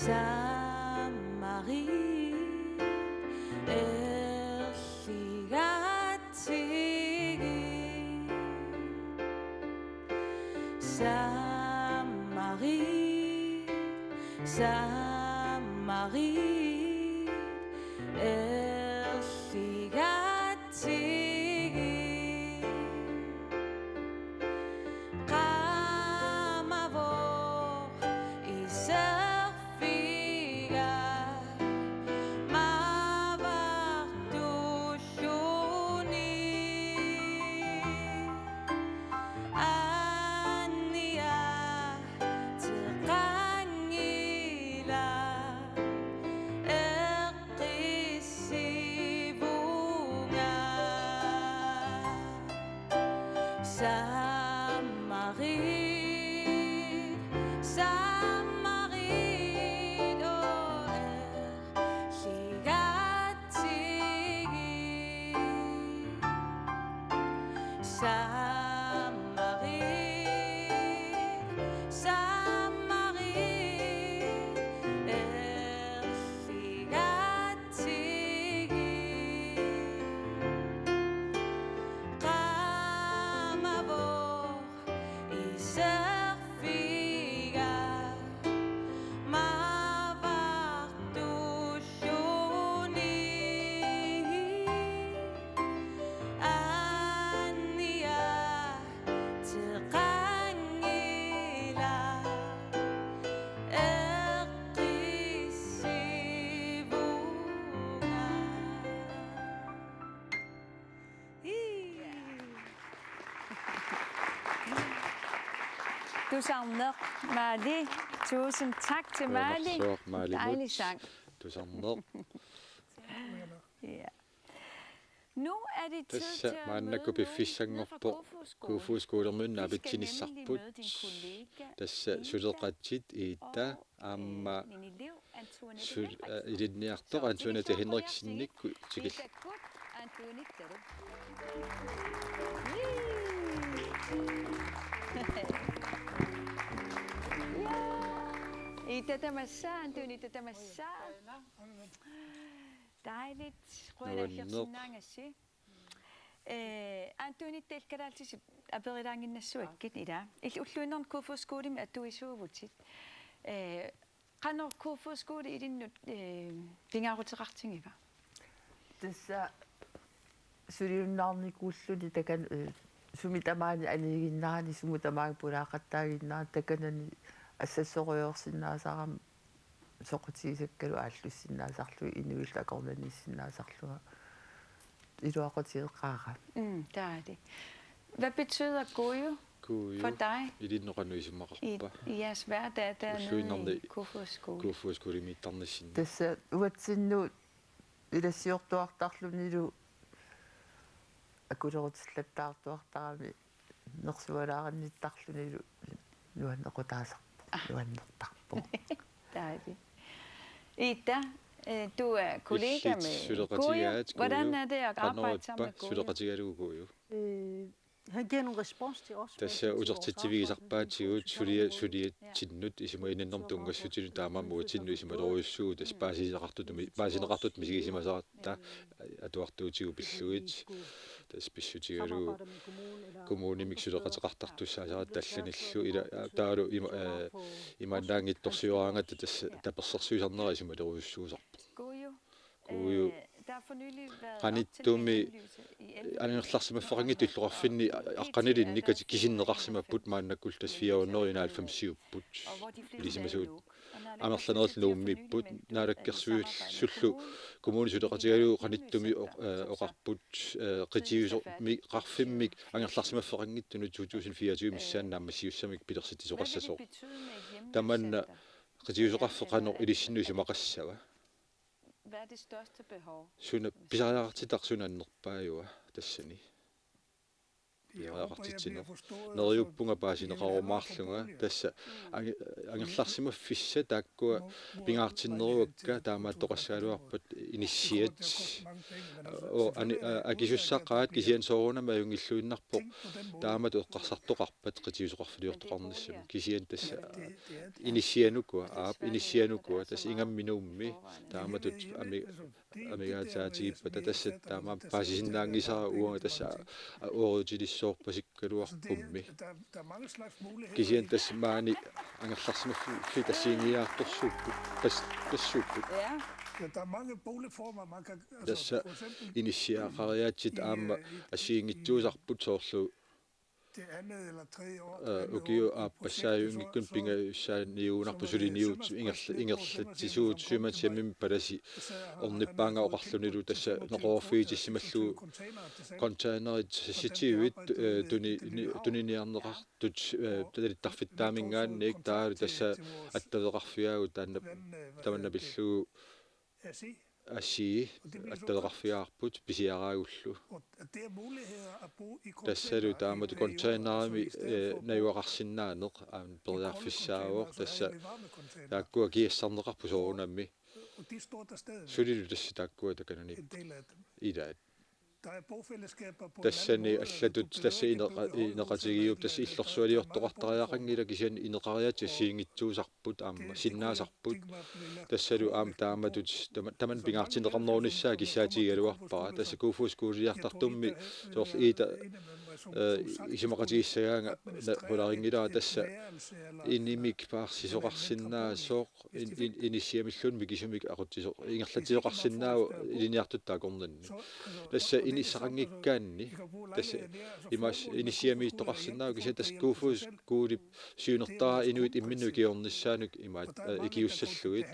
Sammarit erligatsigit. Sammarit, sammarit erligatsigit. Qaamavoq iserfiga mavartulluni. Anniateqanngilaq eqqissivunga. Sammarit, sammarit, oo, erligatsigit. Sammarit, sammarit erligatsigit. Qaamavoq iserfiga mavartulluni. Anniateqanngilaq eqqissivunga. Tusarneq, Mali. Tusind tak til Mali. Qujanarsuaq, Malimut. Dejlig sang. Tusarneq. Ja. Nu er det tid til at møde nogen nede fra Kofoeds Skole. Tassa maannakkut piffissanngorpoq Kofoeds Skoleminnut aapitsinissarput. Tassa suleqatit Iita aamma sul-, eh, ilinniartoq Antoinette Henriksenip tikillugu. Iita tamassaa, Antoinette tamassaa. Dejligt. Qujanarsuaq. Nuanneq. Eh, Antoinette, kalaallisut aperilaannginnassavakkit, ilaa. Illit ulluinnarni Kofoeds Skolemi atuisuuvutit. Eh, qanoq Kofoeds Skole ilinnut, eh, pingaaruteqartigiva? Tassa suliunnaarnikuulluni takan-, eh, sumi tamaani aniiginnarani, sumi tamaani pulaaqattaaginnarani, takanani assassorujussuarsinnaasarami soqutigisakkalu aallussinnaasarlunga, inuillu akornanniissinnaasarlunga iluaqutigeqaara. Mm, taali. Hvad betyder Kuuju for dig? Kuuju ilinnut qanoq isumaqarpa? I, i jeres hverdag dernede i Kofoeds Skole. Ulluinnarni Kofoeds Skolemiittarnissinni. Tassa uatsinnut ilassiortuartarlunilu akulerutillattaartuartarami nersualaarinnittarlunilu nuannequtaasarpoq, ah, nuannertarpoq. Dejligt. Iita, øh, du er kollega med Kuuju. Illit suleqatigaat Kuuju. Hvordan er det at arbejde sammen med Kuuju? Suleqatigalugu Kuuju? Øh, han giver nogle response til os. Tassa utertitsivigisarpaatigut sulia-, suliatsinnut isuma ininnermut tunngassutinut taamaammat uatsinnut isumalerujussuuvoq, tassa paasineqartutut mi-, paasineqartutut misigisimasaratta atuartuutigut pillugit. Tassa pissutigalugu kommunimik suleqateqartartussaasaratta allanillu ila, taavalu ima, eh, imaannaanngitsorsioraangatta tassa tapersersuisarnera isumalerujussuusarpoq. Kuuju. Kuuju. Qanittumi angerlarsimaffeqanngitsut illoqarfinni aqqanilinnik kisinneqarsimapput, maannakkut tassa fire hundrede og enoghalvfemsiupput. Ilisimasuut amerlanerit Nuummiipput, naalakkersuisullu kommuni suleqatigalugu qanittumi oq-, eh, oqarput, eh, qitiusoq-, mi-, qarfimmik angerlarsimaffeqanngitsunut to tusind fireogtyve missaani naammassisussamik pilersitsisoqassasoq. Tamanna qitiusoqarfik qanoq ilissinnut isumaqassava? Hvad er det største behov? Suna pisariaqartitaq suna annerpaajua tassani? piareeqartitsineq. Neriuppunga paasineqarumaarlunga tassa ange-, angerlarsimaffissat taakkua pingaartinneruakka taamaattoqassagaluarput inissiat. Oo, ani-, a-, akisussaqaat kisianni soorunami ajunngilluinnarpoq taamatut eqqarsartoqarpat qitiusoqarfiliortoqarnissamut. Kisianni tassa inissianukua, aap, inissianukua, tassa ingammik Nuummi taamatut ami-, amigaataatigippata tassa taamaammat paasisinnaanngisara uanga tassa oorutilissoorpasikkaluarpummi. Kisianni tassa maani angerlarsimaffiit assigiiaartorsuupput, pas-, passuupput. Ja. Tassa inissiaqariaatsit aamma assigiinngitsuusarput soorlu, øh, ukioq aappassaajunngikkunik pingajussaaniugunarpoq suliniut ingerla-, ingerlatsisuut Sømandshjemimi palasi ornippaannga oqarlunilu tassa noqorfiitissimallugu containerit seksogtyve, øh, tuni-, ni-, tuniniarneqartut, øh, talittarfittaaminngaanniit taavalu tassa attaveqarfigaavut taanna tamanna pillugu asii attaveqarfigaarput pisiaraagullu. Tassalu taamatut containerimi, øh, najugaqarsinnaaneq aamma periarfissaavoq tassa taakkua kiassarneqarput soorunami. Sulilu tassa taakkua takananiipput ilaat. Tassani allatut tassa ineqa-, ineqatigiup tassa illorsualiortoqartariaqanngilaq kisianni ineqariaatsit assigiinngitsuusarput aamma sinnaasarput. Tassalu aamma taamatut tama-, tamanna pingaartinneqarnerunissaa kissaatigigaluarpara. Tassa Kofoeds Skoleliartartummi soorlu Ida, øh, isumaqatigissagaanga na-, qularinngilara tassa inimik paarsisoqarsinnaasoq in-, in-, inissiamilluunniit mikisumik aqutsisoq ingerlatsisoqarsinnaavoq ilinniartutut akornanni. Tassa inissaqanngikkaanni tassa imaas-, inissiamiittoqarsinnaavoq kisianni tassa Kofoeds Skolip siunertaraa inuit imminnut ikiornissaannik imaat, øh, ikiussallugit.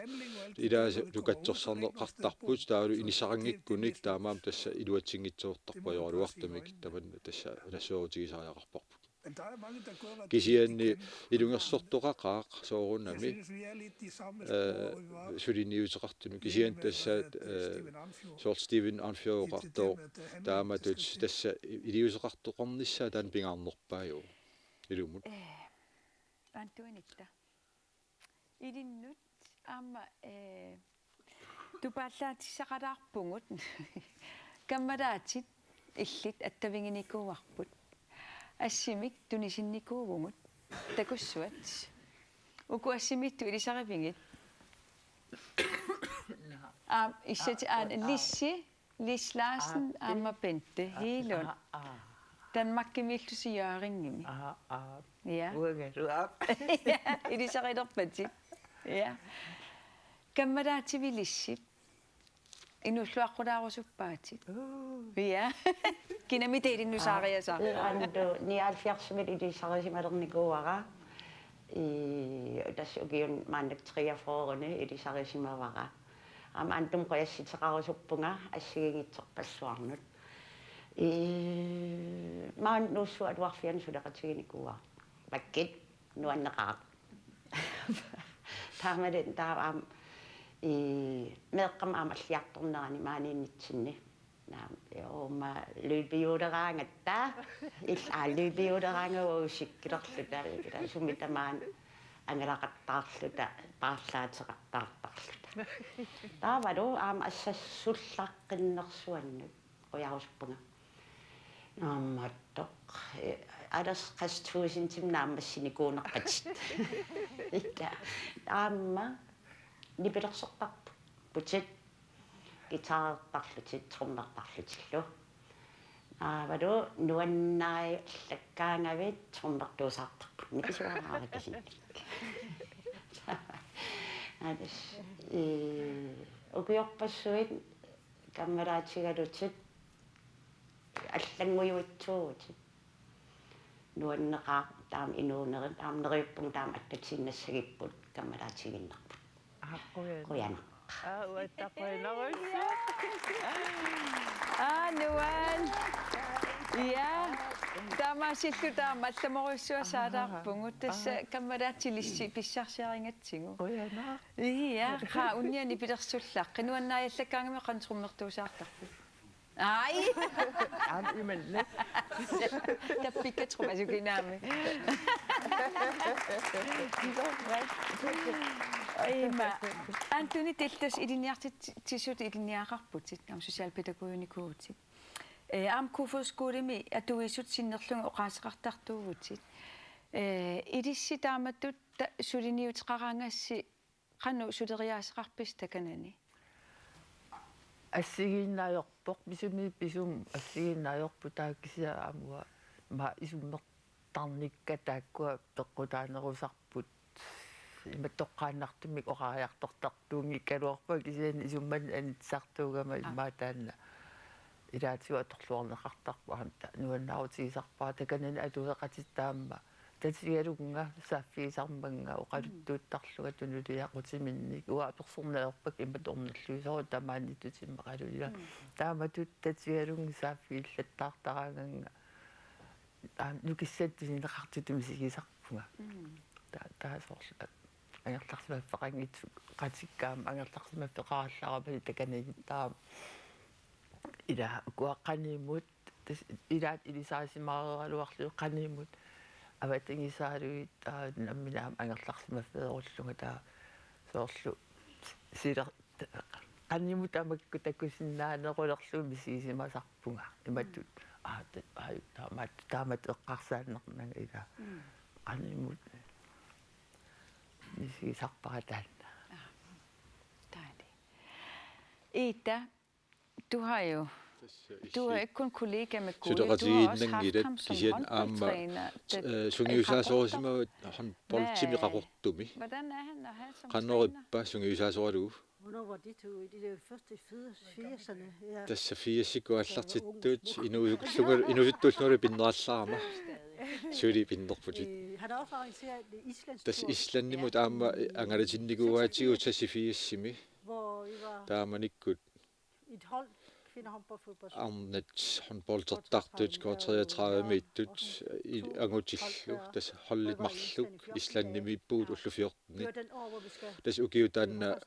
Ilaasa katsorsarneqartarput taavalu inissaqanngikkunik taamaammat tassa iluatsinngitsoortarpoq ajoraluartumik tamanna tassa nassuerutigisariaqarparput. Kisianni ilungersortoqaqaaq soorunami, øh, suliniuteqartunut kisianni tassa, øh, soorlu Stephen Anfjord oqartoq taamatut tassa iliuuseqartoqarnissaa taanna pingaarnerpaajuvoq ilumut. Ee, Antuanitta. Ilinnut aamma, ee, tupaallaatissaqalaarpugut. Kammalaatit illit attaviginikuuarput. Assimik tunisinnikuuvugut. Takussuat. Uku assimiittut ilisarivigit. Aap, issati aana Lissi. Lis Larsen, aamma Bente Hegelund. Danmarkimiillusi Hjørringimi. Ja. Ilisarilerpatit. Ja. Kammalaativit Lissip. Inuulluaqqulaarusuppaatit. Ja. Kinamita ilinnut saariasaarpa? Antu nioghalvfjerdsimit ilisarisimalernikuuara. I, tassa ukiuni maannakkut treogfyrreni ilisarisimavara. Aamma Antumut qujassutissaqarusuppunga assigiinngitsorpassuarnut. Ii, maani Nuussuup Atuarfiani suleqatiginikuuara. Vakkit nuanneqaaq. Taamali taava aamma, ii, meeqqamik aamma alliartornerani maaniinnitsinni. Naamik, uuma løbehjuleraangatta. Ilaa løbehjuleraangatta uagut sikkilerluta, ila sumi tamaani angalaqattaarluta, paarlaateqattaartarluta. Taavalu aamma assassullaqqinnersuannut qujarusuppunga. Naammattoq, eh, aldersklasse tusind naammassinikuuneqarput. Ita, aamma nipilersortarputit. Guitarertarlutit, trommertarlutillu. Taavalu nuannaallakkaangavit trommertuusaartarput. Nikisuaraarakisinnik. Alis, i, ukiorpassuit kammalaatigalutit allanngujuitsuuvutit. Nuanneqaaq taama inuunerit, taama neriuppunga taama attatiinnassagipput kammalaatigiinnarput. Aa, qujan-. Qujanaq. Aa, uattaq qujanarujussuaq. Aa, nuan. Ja. Taamaasilluta aamma allamorujussuaq saalaarpugut. Tassa kammalaatilissi pissarsiarigatsigu. Qujanaq. Ja, qaa unnia nipilersullaqqit. Nuannaallakkaangami qanoq trommertuusaartarpit. Ai! Aamma imannak. Tappikka trumasukinami. Ima. Antuunit, illit tassa ilinniartitsisut ilinniagaqarputit, aamma socialpædagoginikuuvutit. Eh, aamma Kofoeds Skolemi atuisut sinnerlugit oqaaseqartartuuvutit. Eh, ilissi taamatut ta-, suliniuteqaraangassi qanoq suleriaaseqarpisi takanani? Assigiinnaajuvoq, pisumi, pisumi assigiinnaajuvoq, taava kisianni aamma uanga isummertarnikka taakkua peqqutaanerusarput. Ima toqqaannartumik oqariartortartuunngikkaluarpunga, kisianni isummannik anitsisartuugama. Aa. Immaqa taanna ilaatigut atorluarneqartarpoq, aamma ta-, nuannaarutigisarpara takanani atueqatitta aamma tatigalunnga saaffigisarmannga oqaluttuuttarlunga tunuliaqutiminnik. Uanga apersorneq ajorpakka imatut ornilluisoruna tamaaniittut immaqaluunniit. Mm. Taamatut tatigalunnga saaffigillattaartaraangannga. Aamma nukissanik tunineqartutut misigisarpunga. Mm. Ta-, taava soorlu angerlarsimaffeqanngitsoqatikka aamma angerlarsimaffeqarallarama takanani taava. Ila ukua qanimut, tassa ilaat ilisarisimaaraluarlugit qanimut avatangiisaalugit, aa, nammineq aamma angerlarsimaffeerullunga taava soorlu siler-, qanimut tamakku takusinnaanerulerlugit misigisimasarpunga. Imatut, mm, aa, ta-, aa, taamatut, taamatut eqqarsaannarnanga ila. Mm. Qanimut misigisarpara taanna. Aa. Dejligt. Ida, du har jo, du har ikke kun kollega med Gulli, du har også haft ham som håndboldtræner, da, øh, sungiusaasorisima håndboldtimi qaqortumi. Hvad, hvordan er han at have som træner? Qanorippa sungiusaasoralugu? Hvornår var det, du, det er jo først i firserne, ja. Tassa firsikkut aallartittut, inuusullunga, inuusuttuullunga pinnerallarama. Suli pinnerputit. Øh, han har også arrangeret et islandsk tur. Tassa Islandimut aamma angalatinnikuugatsigu seksogfirsimi. Hvor vi var taamanikkut et hold, kvindehåndboldfodbold. Arnat håndboldertartut, K treogtredive-miittut, i-, angutillu, tassa holdet marluk, Islandimiippugut ullut fjorten. Tassa ukiup taanna,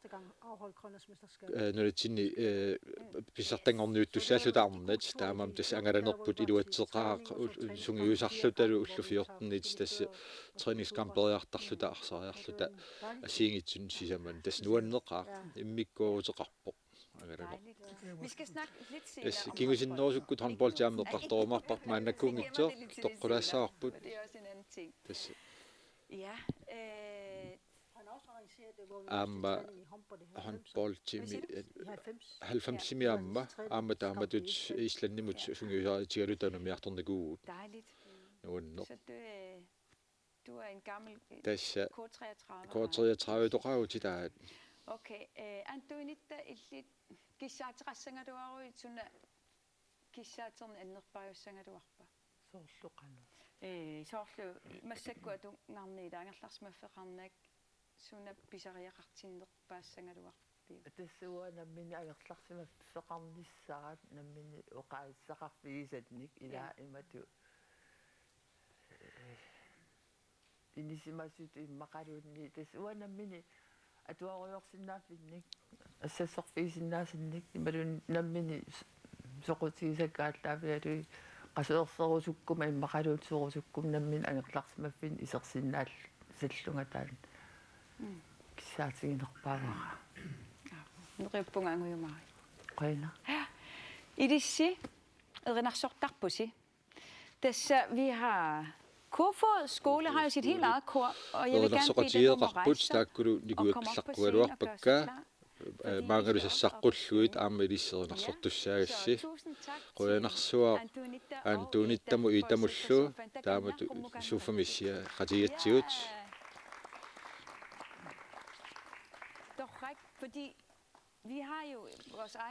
øh, nunatsinni, øh, pissartanngorniuttussaalluta arnat, taamaammat tassa angalanerput iluatseqaaq, ul-, sungiusarlutalu ullut fjorten-it tassa træningskamperiartarluta, arsariarluta, assigiinngitsunik sisamani, tassa nuanneqaaq, immikkoortoqarpoq. Angalaneq. Dejligt. Vi skal snakke lidt senere om håndbold. Tassa kingusinnerusukkut håndboldi aamma eqqartorumaarparput maannakkuunngitsoq, toqqulaassavarput. Det er også en anden ting. Tassa. Ja, øh, aamma håndboldimi, øh, halvfemsimi aamma, aamma taamatut Islandimut sungiusaarutigaluta unammilliartornikuuvugut. Dejligt. Nuanneq. Så det, øh, Du er en gammel, øh, tassa K treogtredive-er. K treogtredive-toqaruit taava. Okay, øh, Antuunitta, illit kissaateqassagaluaruit suna kissaaternik annerpaajussagaluarpa? Soorlu qanoq? Øh, soorlu massakkut atugarniit angerlarsimaffeqarnak suna pisariaqartinnerpaassagaluarpiuk? Tassa uanga nammineq angerlarsimaffeqarnissaat nammineq oqaaseqarfigisannik ila. Ja. Imatut, øh, inisimasut immaqaluunniit tassa uanga nammineq atuarujoorsinnaaffinnik, assassorfigisinnaasannik, imaluunniit nammineq s-, soqutigisakka aallaavigalugit, qasuerserusukkuma immaqaluunniit sorusukkuma nammineq angerlarsimaffinnik isersinnaal-, sallunga taanna. Mm. Kissaatiginerpaavara. Neriuppunga angujumaarit. Qujanaq. Ilissi erinarsortarpusi. Tassa, vi har Kofoeds Skole har jo sit helt eget kor, og jeg vil gerne bede dem om at rejse sig og komme op på scenen og gøre sig klar. Fordi vi skal op og, øh, maangalusassaqqullugit aamma ilissi erinarsortussaagassi. Ja, så tusind tak til Antuunitta og Idamullu, Idamullu, Kofoeds Skole for en fantastisk sofa. Den er på Mukamuka. Sofa missia qatigatsigut. Ja. Torrak, fordi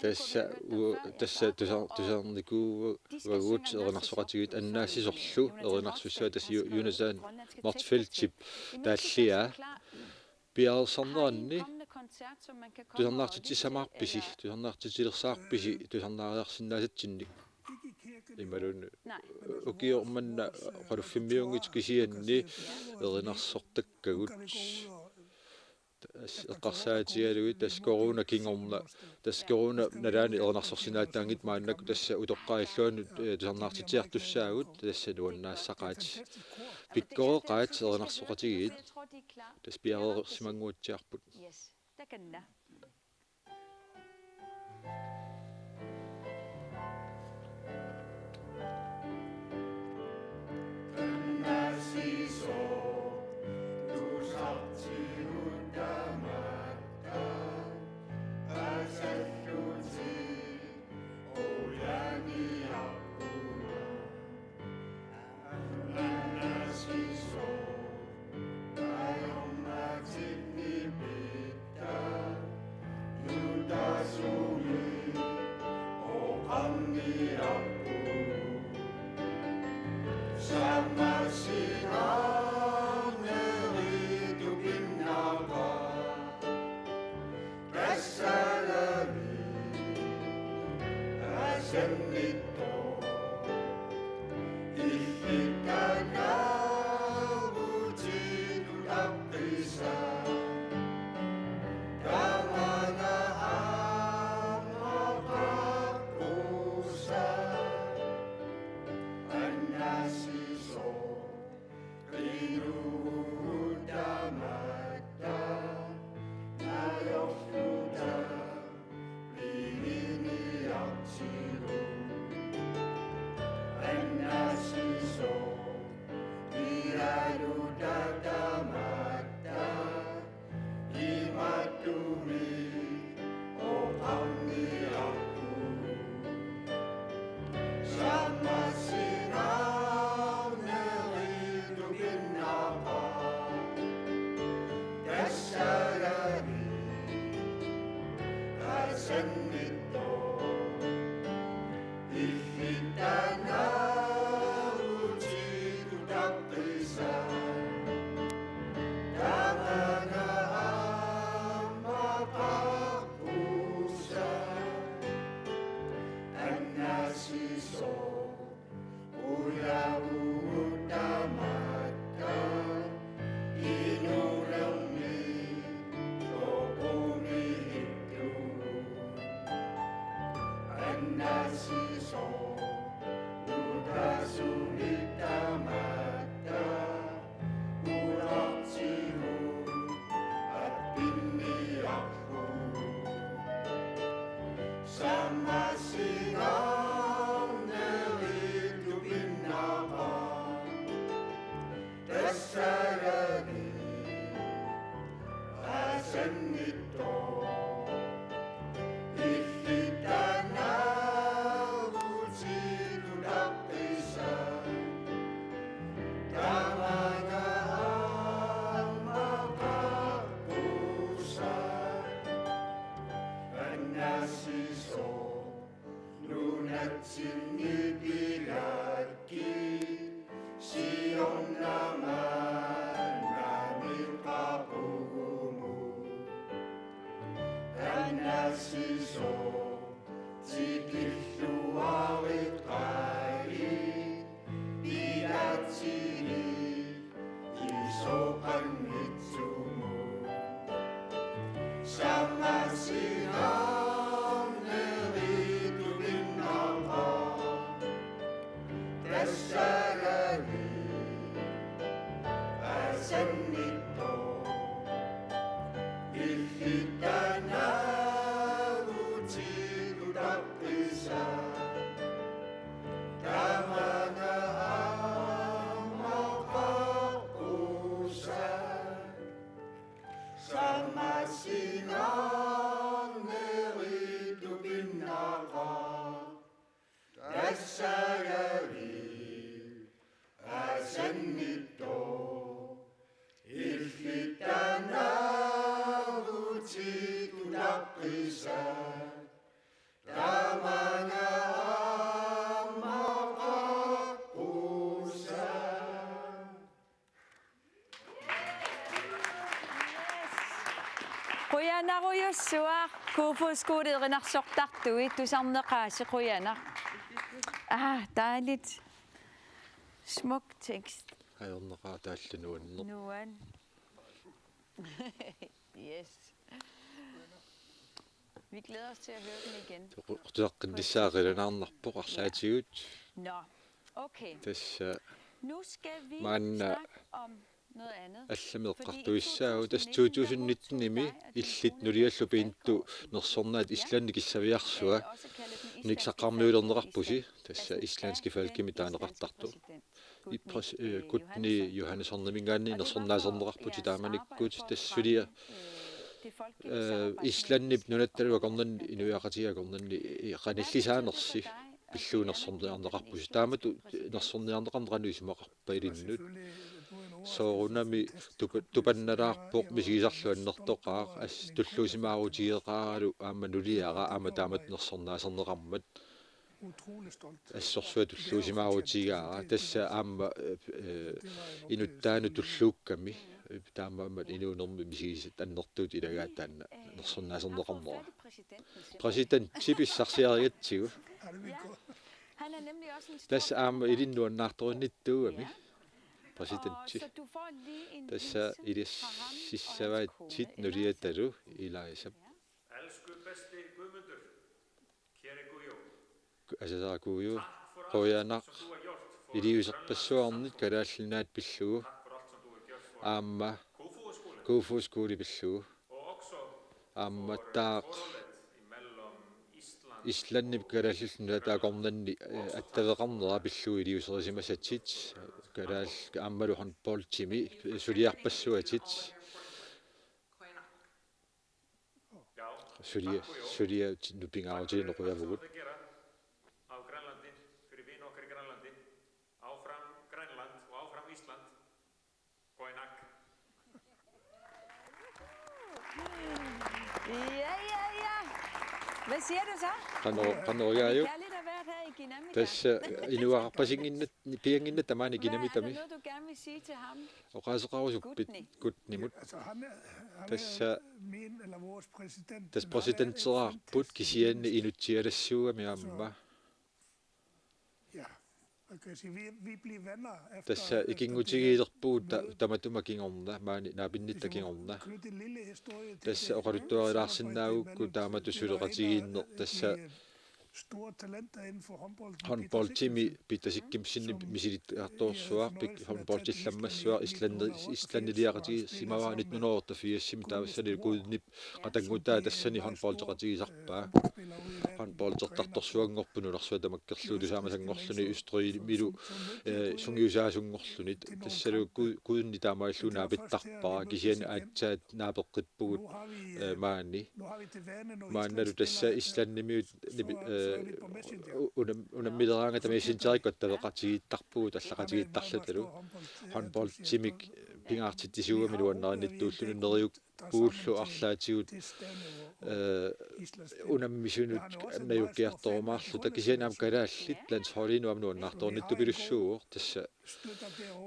Tassa u-, tassa tusa-, tusarnikuuvagut erinarsoqatigiit annaassisorlu erinarsussaasoq tassa Ju-, Jonathan Motzfeldtip taalliaa. Piareersarneranni tusarnaartitsissamaarpisi, tusarnaartitsilersaarpisi tusarnaariarsinnaasatsinnik. Imaluunniit ukioq manna oqaluffimmiunngitsoq kisianni erinarsortakkagut. As-, eqqarsaatigalugit tassa corona kingorna, tassa corona nalaani erinarsorsinnaagaangatta maannakkut tassa utoqqaat illuannut, eh, tusarnaartitsiartussaagut, tassa nuannaassaqaat. Pikkoreqaat erinarsoqatigiit. Tassa piareersimannguatsiarput. Yes. Takanna. Qujanarujussuaq, Kofoeds Skole erinarsortartui tusarneqaasi, qujanaq. Aa, dejligt. Smuk tekst. Ajornaqaaq taallunuanneq. Nuan. Yes. Vi glæder os til at høre dem igen. Qutusaqqinnissaa qilanaarnarpoq arlaatigut. Nå, okay. Tassa Nu skal vi Maanna snakke om noget andet. Allami eqqartuissaagut. Tassa to tusind nitten-imi illit nuliallu piintu nersornaat Islandi kissaviarsua niksaqqarmiulerneqarpusi, tassa islandski fálkimik taaneqartartoq. I pres-, eh, Gudni Jóhannessoniniminngaanniit nersornaaserneqarputit taamanikkut, tassa sulia, eh, Islandip nunattalu akornanni, inuiaqatigiit akornanni, eh, qanillisaanersi pillugu nersorniarneqarpusi. Taamatut nersorniarneqarneq qanoq isumaqarpa ilinnut? Soorunami tupa-, tupannalaarpoq, misigisarlu annertoqaaq, as-, tulluusimaarutigeqaaralu aamma nuliara aamma taamatut nersornaaserneqarmat. Assorsuaq tulluusimaarutigaara, tassa aamma, eh, eh, inuttaanut tulluukkami, eh, taamaammat inuunermi misigisat annertuut ilagaat taanna nersornaaserneqarnera. Præsidenti pissarsiarigatsigu. Han er nemlig også en stor Tassa aamma ilinnut annaartorinnittugami. Og Præsidenti. Så du får lige en Tassa hilsen fra ham og hans kone. ilississavaatsit nuliatalu ilaasap. Elsku besti Guðmundur, kære Guðjón. Asasara Kuuju. Takk for allt Qujanaq. sem Sem du hefur gjort for Iliuuserpassuarnit kalaallit nunaat pillugu. Takk for allt sem du hefur gjort for Aamma Kópavogsskóla. Kofoeds Skole pillugu. Og også Aamma for taaq forholdet imellom Ísland Islandip kalaallit nunaat akornanni, eh, attaveqarnera pillugu iliuuserisimasatit. Kalaal aammalu håndboldimi, eh, suliarpassuatit. Já, Sulia, sulia nupingaarutigineq qujavugut. Á Grænlandi, fyrir vin okkar í Grænlandi. Áfram Grænland og áfram Ísland. Qujanaq. Ja, ja, ja. Hvad siger du så? Qanoq, qanoq igaajuk? Kærligt at være her i Ginamita. Tassa inuarpasinnginnat, piannginnat tamaani Ginamitami. Noget, du gerne vil sige til ham? Oqaaseqarusuppit Gudnimut? Altså, han er, han Tassa er min eller vores præsident. Tassa præsidenteraarput kisianni inutsialassuugami aamma. Ja, man kan sige, vi, vi bliver venner efter, Tassa ikinngutigiilerpugut ta-, tamatuma kingorna, maani naapinnitta kingorna. Tassa oqaluttuarilaarsinnaagukku taamatut suleqatigiinneq, tassa håndboldimi Peter Sikkimsenip misilittagaqartorsuaq, pik-, håndboldillammassuaq, Islandi-, islandiliaqatigiissimavaa nitten hundrede og otteogfirsimi, taavassani Gudnip qatanngutaa tassani håndboldeqatigisarpaa. Håndboldertartorsuanngorpoq nunarsuaq tamakkerlugu tusaamassanngorluni Østrigimilu, eh, sungiusaasunngorluni. Tassalu Gu-, Gudni taamaalillugu naapittarpara, kisianni aatsaat naapeqqippugut, eh, maani. Maannalu tassa Islandimiut nipi-, eh, u-, unam-, unammileraangata Messengerikkut attaveqatigiittarpugut, allaqatigiittarlutalu. Håndboldimik pingaartitsisuugami nuannarinnittuulluni, neriuppuullu arlaatigut, eh, unammisunut najukkiartorumaarluta, kisianni aamma kalaallit landsholdiinut aamma nuannaartornittupilussuuvoq, tassa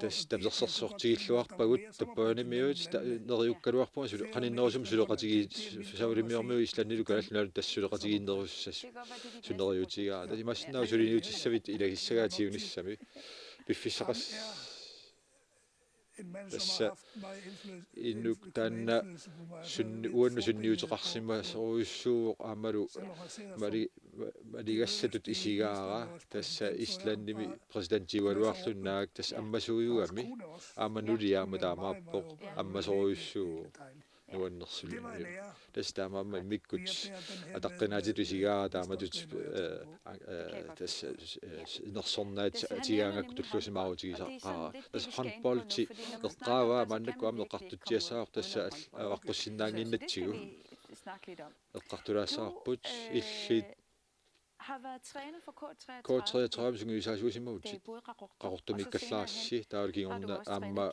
Tassa tapersersortigilluarpagut, tappavanimiut ta-, neriukkaluarpunga suli-, qaninnerusumik suleqatigii-, Savalimiormiut Islandilu Kalaallit Nunaannut tassa suleqatigiinnerussas-, suneriutigaa. Tassa imaassinnaavoq suliniutissavit ilagissagaat siunissami. Piffissaqas-, tassa inuk taanna sunni-, uannut sunniuteqarsimasorujussuuvoq aammalu mali-, ma-, maligassatut isigaara, tassa Islandimi præsidentiugaluarluni naak, tassa ammasuujugami, aamma nulia aamma taamaappoq, ammasorujussuuvoq nuannersulimmik. Tassa taamaammat immikkut ataqqinaatitut isigaara taamatut, eh, eh, tassa, eh, nersornaat tigaangakku tulluusimaarutigisaqaara. Tassa håndboldi eqqaavaa maannakkut aamma eqqartutsiassavarput, tassa al-, avaqqussinnaannginnatsigu. Eqqartulaassavarput illit Har været træner for K treogtredive. K treogtredive sungiusaasuusimavutit. Qaqortumiikkallarsi taavalu kingorna aamma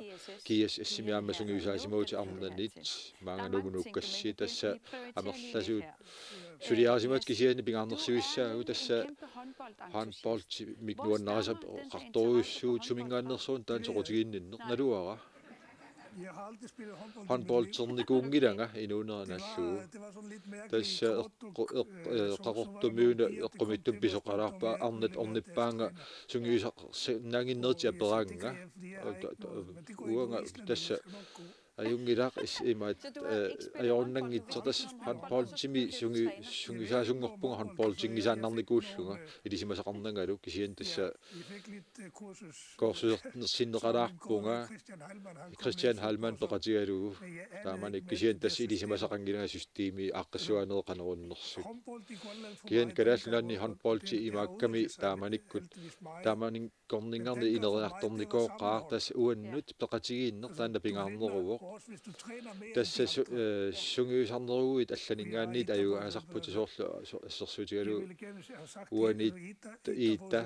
G S S-imi aamma sungiusaasimavutit arnanit, maanga Nuummut Nuukkassi, tassa amerlasuut suliarisimavutit, kisianni pingaarnersiuissaagut, tassa håndboldimik nuannarisaqartorujussuuvugut, suminngaanneersuuvoq taanna soqutiginninneq, naluara. Håndboldernikuunngilanga inuunera naallugu. Tassa eqqu-, eq-, eh, Qaqortumiuna eqqumiitsunik pisoqalaarpaa, arnat ornippaannga sungiusarsinnaannginnerit aperaannga. Uanga tassa Ajunngilaq is-, imaat, eh, ajorunnanngitsoq tassa håndboldimi sungi-, sungiusaasunngorpunga håndboldinngisaannarnikuullunga ilisimasaqarnangalu kisianni tassa kursusertinneqalaarpunga Christian Heilmann peqatigalugu taamani kisianni tassa ilisimasaqanngilanga systemi aaqqissuaanerit qanorunnersut. Kisianni Kalaallit Nunaanni håndboldi imaakkami taamanikkut taamani- -kkorninngarni ineriartornikooqaaq tassa uannut peqatigiinneq taanna pingaarneruvoq. Tassa su-, eh, sungiusarneruguit allaninngaanniit ajugaasarput soorlu so-, assersuutigalugu uaniit iita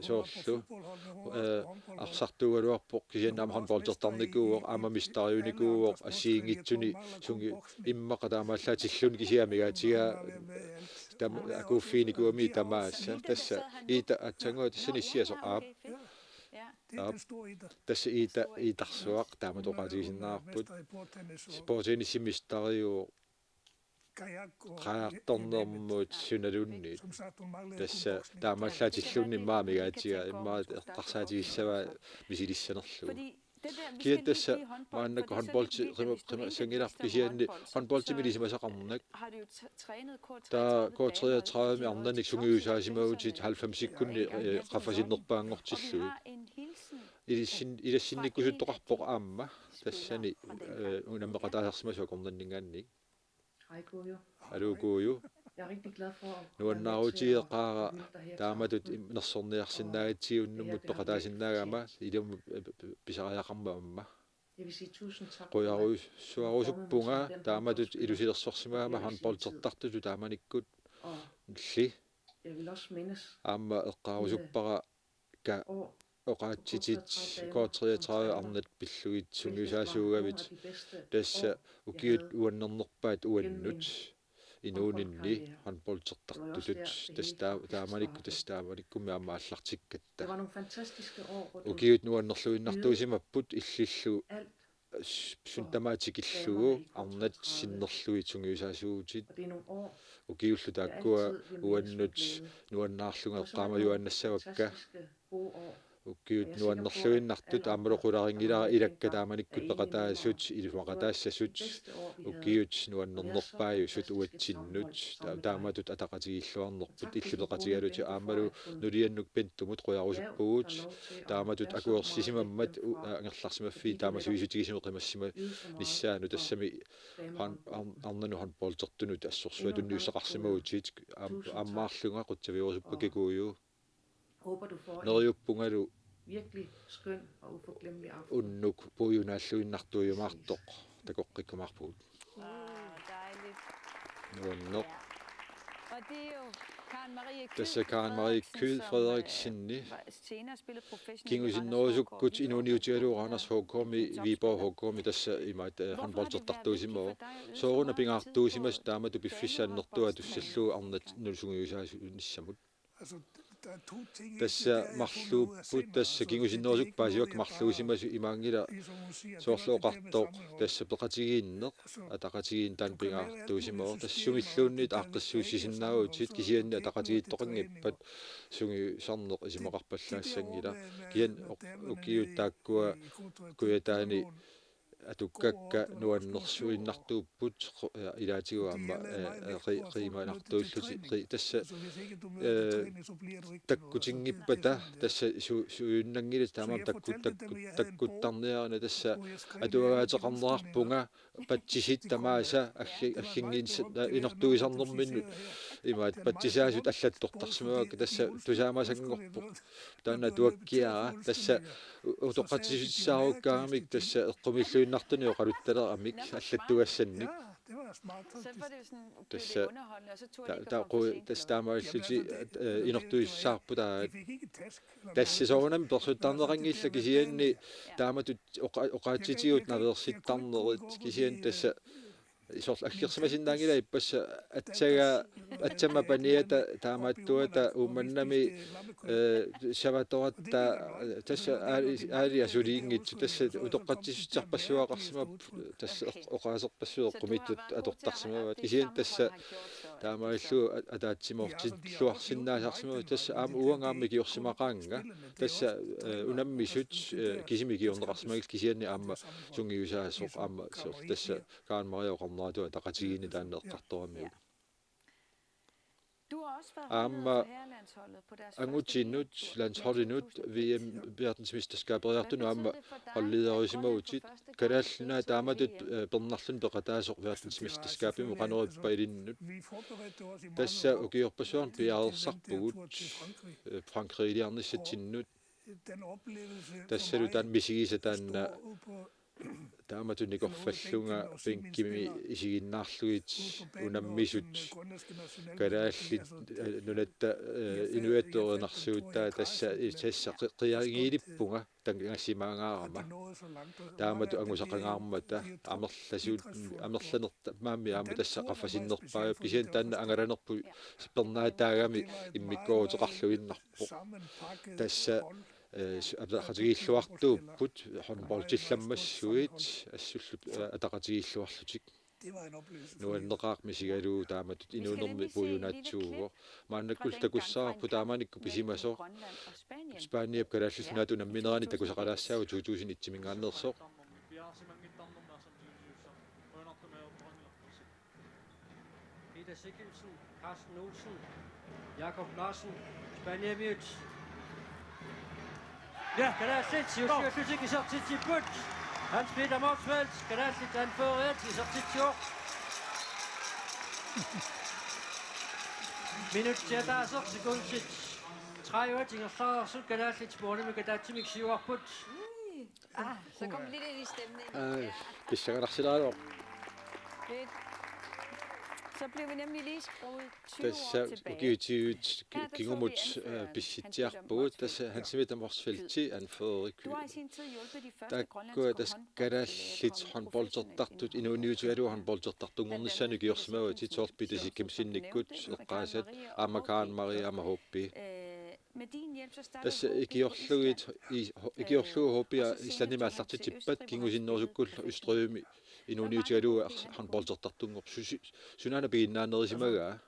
soorlu, eh, arsartuugaluarpoq kisianni aamma håndboldertarnikuuvoq aamma mesteriunikuuvoq assigiinngitsuni sungi- immaqa taamaallaat tilluunniit kisiat amigaatigaa tam-, akuuffiginikuugamiuk tamaasa. Tassa iita aatsaannguaq tassani issiasoq aap. Aap. Tassa iita iitarsuaq taamatut oqaatigisinnaarput. Bordtennisimi mesteriuvoq qajartornermut sunaluunniit. Tassa taamaallaat tilluunniit immaqa amigaatigaa immaqa eqqarsaatigissavaa misilissanerlugu. Kisianni tassa maannakkut håndboldi qima-, qimassanngilarput kisianni håndboldimi ilisimasaqarnak. Taava K treogtredive-mi arnannik sungiusaasimavutit halvfemsikkunni, eh, qaffasinnerpaanngortillugit. Ilissin-, ilassinnikkusuttoqarpoq aamma tassani, eh, unammeqataasarsimasoq akornanninngaanniit. Hej, Kujo. Aluu, Kujo. Jeg er rigtig glad for at være med til at Nuannaarutigeqaara møde dig her til taamatut aften. Im-, nersorniarsinnaagatsigu Og det er unnumut virkelig peqataasinnaagama fortjent. Ilumut, eh, p-, p-, pisariaqarmat aamma. Jeg vil sige tusind tak for, at du formede mig Qujarussuarusuppunga til den taamatut håndboldspiller, ilusilersorsimagama du er i sin tid. Håndboldertartutut taamanikkut. Og illit. Jeg vil også mindes aamma eqqaarusuppara ka oqaatsitit K treogtredive arnat pillugit sungiusaasuugavit. Tassa ukiut nuannernerpaat uannut inuuninni håndboldertartutut. Tassa taa-, taamanikkut, tassa taamanikkummi aamma aallartikkatta. Ukiut nuannerluinnartuusimapput illillu s-, suut tamaat tikillugu arnat sinnerlugit sungiusaasuuvutit. Ukiullu taakkua uannut nuannaarlunga eqqaamajuaannassavakka. Ukiut nuannerluinnartut aammalu qularinngilara ilakka taamanikkut peqataasut, isumaqataassasut, ukiut nuannernerpaajusut uatsinnut, ta-, taamatut ataqatigiilluarnerput, illit peqatigalutit aammalu nuliannut Bentumut qujarusuppugut, taamatut akuersisimammat u-, angerlarsimaffiit taama sivisutigisumik qimassimanissaannut tassami han-, an-, arnanut håndboldertunut assorsuaq tunniussaqarsimavutit, am-, ammaarlunga qutsavigerusuppakka Kujo. Håber, du får en Neriuppungalu virkelig skøn og uforglemmelig aften. Unnuk puigunaalluinnartuujumaartoq takoqqikkumaarpugut. Wow, dejligt. Nuanneq. Ja. Og det er jo Karen Marie Kyed Tassa Karen Marie Kyed Frederiksen, som, øh, Frederiksen, var senere spillet professionelt i Randers H K, kingusinnerusukkut Viborg H K, inuuniutigalugu Randers H K-mi, Viborg H K-mi tassa imaat, øh, håndboldertartuusimavoq. Sooruna pingaartuusimasoq taamatut piffissaq annertuumik atussallugu arnat nulsungiusaasunissamut. Tassa marluupput, tassa kingusinnerusukkut paasivakka marluusimasut, imaanngilaq soorlu oqartoq tassa peqatigiinneq ataqatigiinneq taanna pingaartuusimavoq. Tassa sumilluunniit aaqqissuussisinnaavutit kisianni ataqatigiittoqanngippat sungiusarneq isumaqarpallaassanngilaq. Kisianni oq-, ukiut taakkua Kujataani atukkakka nuannersuinnartuupput, qu-, eh, ilaatigut aamma, eh, eh, qi-, qiimanartuullutik, qi-, tassa, eh, takkutinngippat, tassa su-, suujunnanngilatit taamaammat takkut-, takkut-, takkuttarniarina, tassa atuagaateqarnerarpunga patsisit tamaasa aggi-, agginnginsa-, eh, inortuisarnerminnut imaat patsisaasut allattortarsimavakka, tassa tusaamasanngorpoq. Taanna atuakkiara, tassa u-, utoqqatsissutissaarukkaagamik, tassa eqqumiilluinnartunik oqaluttaleramik allattugassannik. Så var det jo sådan, blev det tassa underholdende, og så tog ta-, jeg det ta-, over til qu-, Christian tassa Kjær. Taamaallutik, eh, inortuissaarput taava. Tassa soorunami persuttarneqanngillat kisianni taamatut oqa-, oqaatsitigut naveersittarnerit kisianni tassa Soorlu aggersimasinnaanngilaq ippassaq aatsaat, aatsaat paniata taamaattuata Uummannami, eh, savatoratta, eh, tassa aali-, aali asuliinngitsoq tassa utoqqatsissutissarpassuaqarsimavoq tassa eq-, oqaaserpassuit eqqumiitsut atortarsimavaat. Kisianni tassa taamaalillugu a-, ataatsimoortilluarsinnaasarsimavoq tassa aamma uanga aamma ikiorsimaqaanga. Tassa, eh, unammisut, eh, kisimi ikiorneqarsimagit kisianni aamma sungiusaasoq aamma soorlu tassa Karen Marie oqarneratut ataqatigiinneq taanna eqqartoramiuk. Aamma angutinut, landsholdinut, V M verdensmesterskaberiartunut aamma holdlederisimavutit, Kalaallit Nunaat taamatut, eh, pernarluni peqataasoq verdensmesterskabimut qanoq ippa ilinnut. Tassa ukiorpassuarni piareersarpugut, eh, Frankrigiliarnissatsinnut. Tassalu taanna misigisaq taanna taamatut nikorfallunga bænkimi isiginnaarlugit unammisut kalaallit, eh, nunatta, eh, inuiattut erinarsuuttaat tassa, tassa qi-, qiagiilippunga tangasimangaarama. Taamatut angusaqangaarmata amerlasuut, amerlanerta maammi aamma tassa qaffasinnerpaajupput kisianni taanna angalanerput sipernaataagami immikkooruteqarluinnarpoq. Tassa, eh, s-, ataqatigiilluartuupput håndboldillammassuit assullu, eh, ataqatigiilluarlutik. Nuanneqaaq misigalugu taamatut inuunermi puiunaatsuuvoq. Maannakkullu takussavarput taamanikkut pisimasoq. Spaniap Kalaallit Nunaat unamminerani takusaqalaassaagut to tusind et-iminngaanneersoq. Peter Sigildsen, Carsten Olsen, Jakob Larsen, Spaniamiut. Ja, kalaallit, Jussi Olsvig isertitsipput. Hans Peter Motzfeldt, kalaallit anføreriat isertitsivoq. Minutsit ataaseq sekundit tredive ingerlareersut kalaallit målimik ataatsimik siuarput. Ah, så kom vi lidt ind i stemningen. Ej, ja. Pissanganarsilaarlugu. Fedt. Så blev vi nemlig lige skruet tyve år tilbage. Tassa ukiutit kingumut, eh, pissitsiarpugut, tassa Hans Peter Motzfeldt anførerik. Du har i sin tid hjulpet de første grønlandske håndboldspillere komme på fodfæste. Tassa kalaallit håndboldertartut, inuuniutigalugu håndboldertartunngornissaannik ikiorsimavatit, soorlu Peter Sigildsennikkut eqqaasat, aamma Karen Marie, aamma H P. Tassa ikiorlugit, i-, ho-, ikiorlugu H P-a Islandimi aallartitsippat, kingusinnerusukkullu Østrigimi inuuniutigalugu ars-, håndboldertartunngorpoq. Su-, su-, sunaana piginnaanerisimagaa?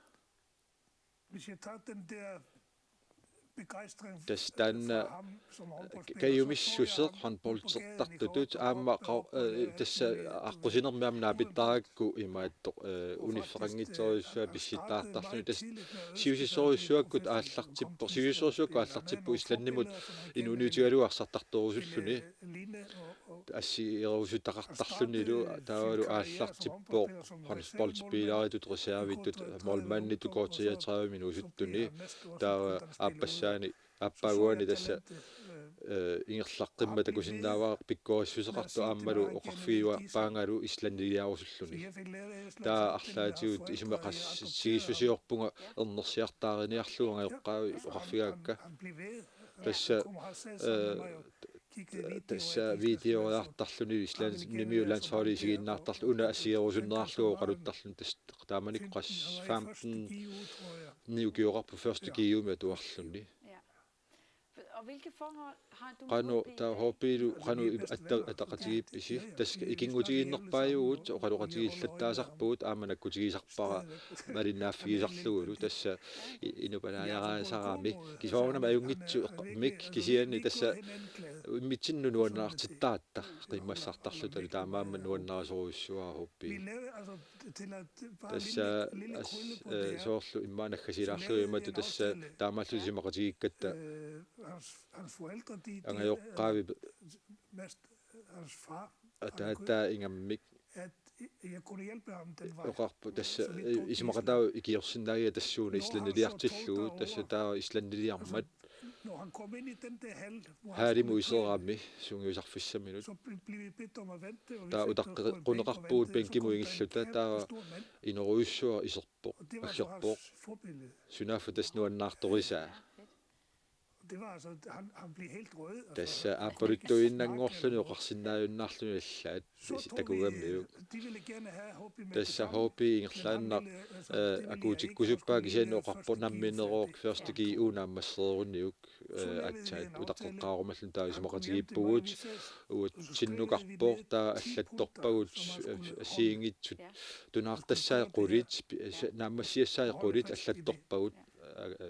Tassa taanna kajumissuseq håndboldertartutut aamma qa-, eh, tassa aqqusinermi aamma naapittaraakku imaattoq, eh, uniffeqanngitsorujussuaq pissittaartarluni. Tassa siusissorujussuakkut aallartippoq, siusissorujussuakkut aallartippoq Islandimut inuuniutigalugu arsartartorusulluni. Assigeerusuttaqartarlunilu taavalu aallartippoq håndboldspilleritut, reservitut, målmanditut K treogtredive-mi inuusuttuni. Taava aappassaani aappaaguani tassa, eh, ingerlaqqimmat takusinnaavara pikkorissuseqartoq aammalu oqarfigiuarpaangalu islandiliarusulluni. Taava arlaatigut isumaqatigiissusiorpunga ernersiartaariniarlugu angajoqqaavi oqarfigaakka. Tassa, eh, tassa videoriartarluni Islandimiut landsholdi isiginnaartarluni una assigeerusunnerarlugu oqaluttarluni tassa taamanikkut qas-, femten-ni ukioqarpoq første G U-mi atuarluni. Ja. Og hvilke forhold har du mod Qanoq P F A? Taava H P-lu qanoq ip-, atta-, ataqatigiippisi? Tassa ikinngutigiinnerpaajuvugut, oqaloqatigiillattaasarpugut, aamma nakkutigisarpara malinnaaffigisarlugulu, tassa i-, inupalaajaraasarami. Kisoorunami ajunngitsoq eqqaamik kisianni tassa immitsinnut nuannaartittaratta, qimmassartarlutalu taamaammat nuannarisorujussuuara H P. Tassa as-, eh, soorlu immaqa naggasilaarlugu imatut tassa taamaallutik isumaqatigiikkatta angajoqqaavi ataataa ingammik oqarpoq tassa, eh, isumaqataava ikiorsinnaagiga tassuuna islandiliartillugu, tassa taava islandiliarmat haalimut iserami sungiusarfissaminut. Taava utaqqineqarpugut bænkimut ingilluta, taava inorujussuaq iserpoq, aggerpoq. Sunaaffa tassa nuannaartorisaa. Det var altså, han, han blev helt rød. Altså, tassa aappaluttuinnanngorluni oqarsinnaajunnaarluni allaat, så H P, takugamiuk. De ville gerne have H P med, tassa det samme. H P ingerlaannaq, øh, altså, det vil jeg ikke akuutikkusuppaa påstå, kisianni jeg oqarpoq første G, nammineersoq første G, første G U naammassereeruniuk, øh, aatsaat utaqqeqqaarumalluni taava isumaqatigiippugut, uatsinnukarpoq, taava allattorpagut, øh, assigiinngitsut tunaartassaat qulit, pi-, naammassiassaat qulit allattorpagut, øh,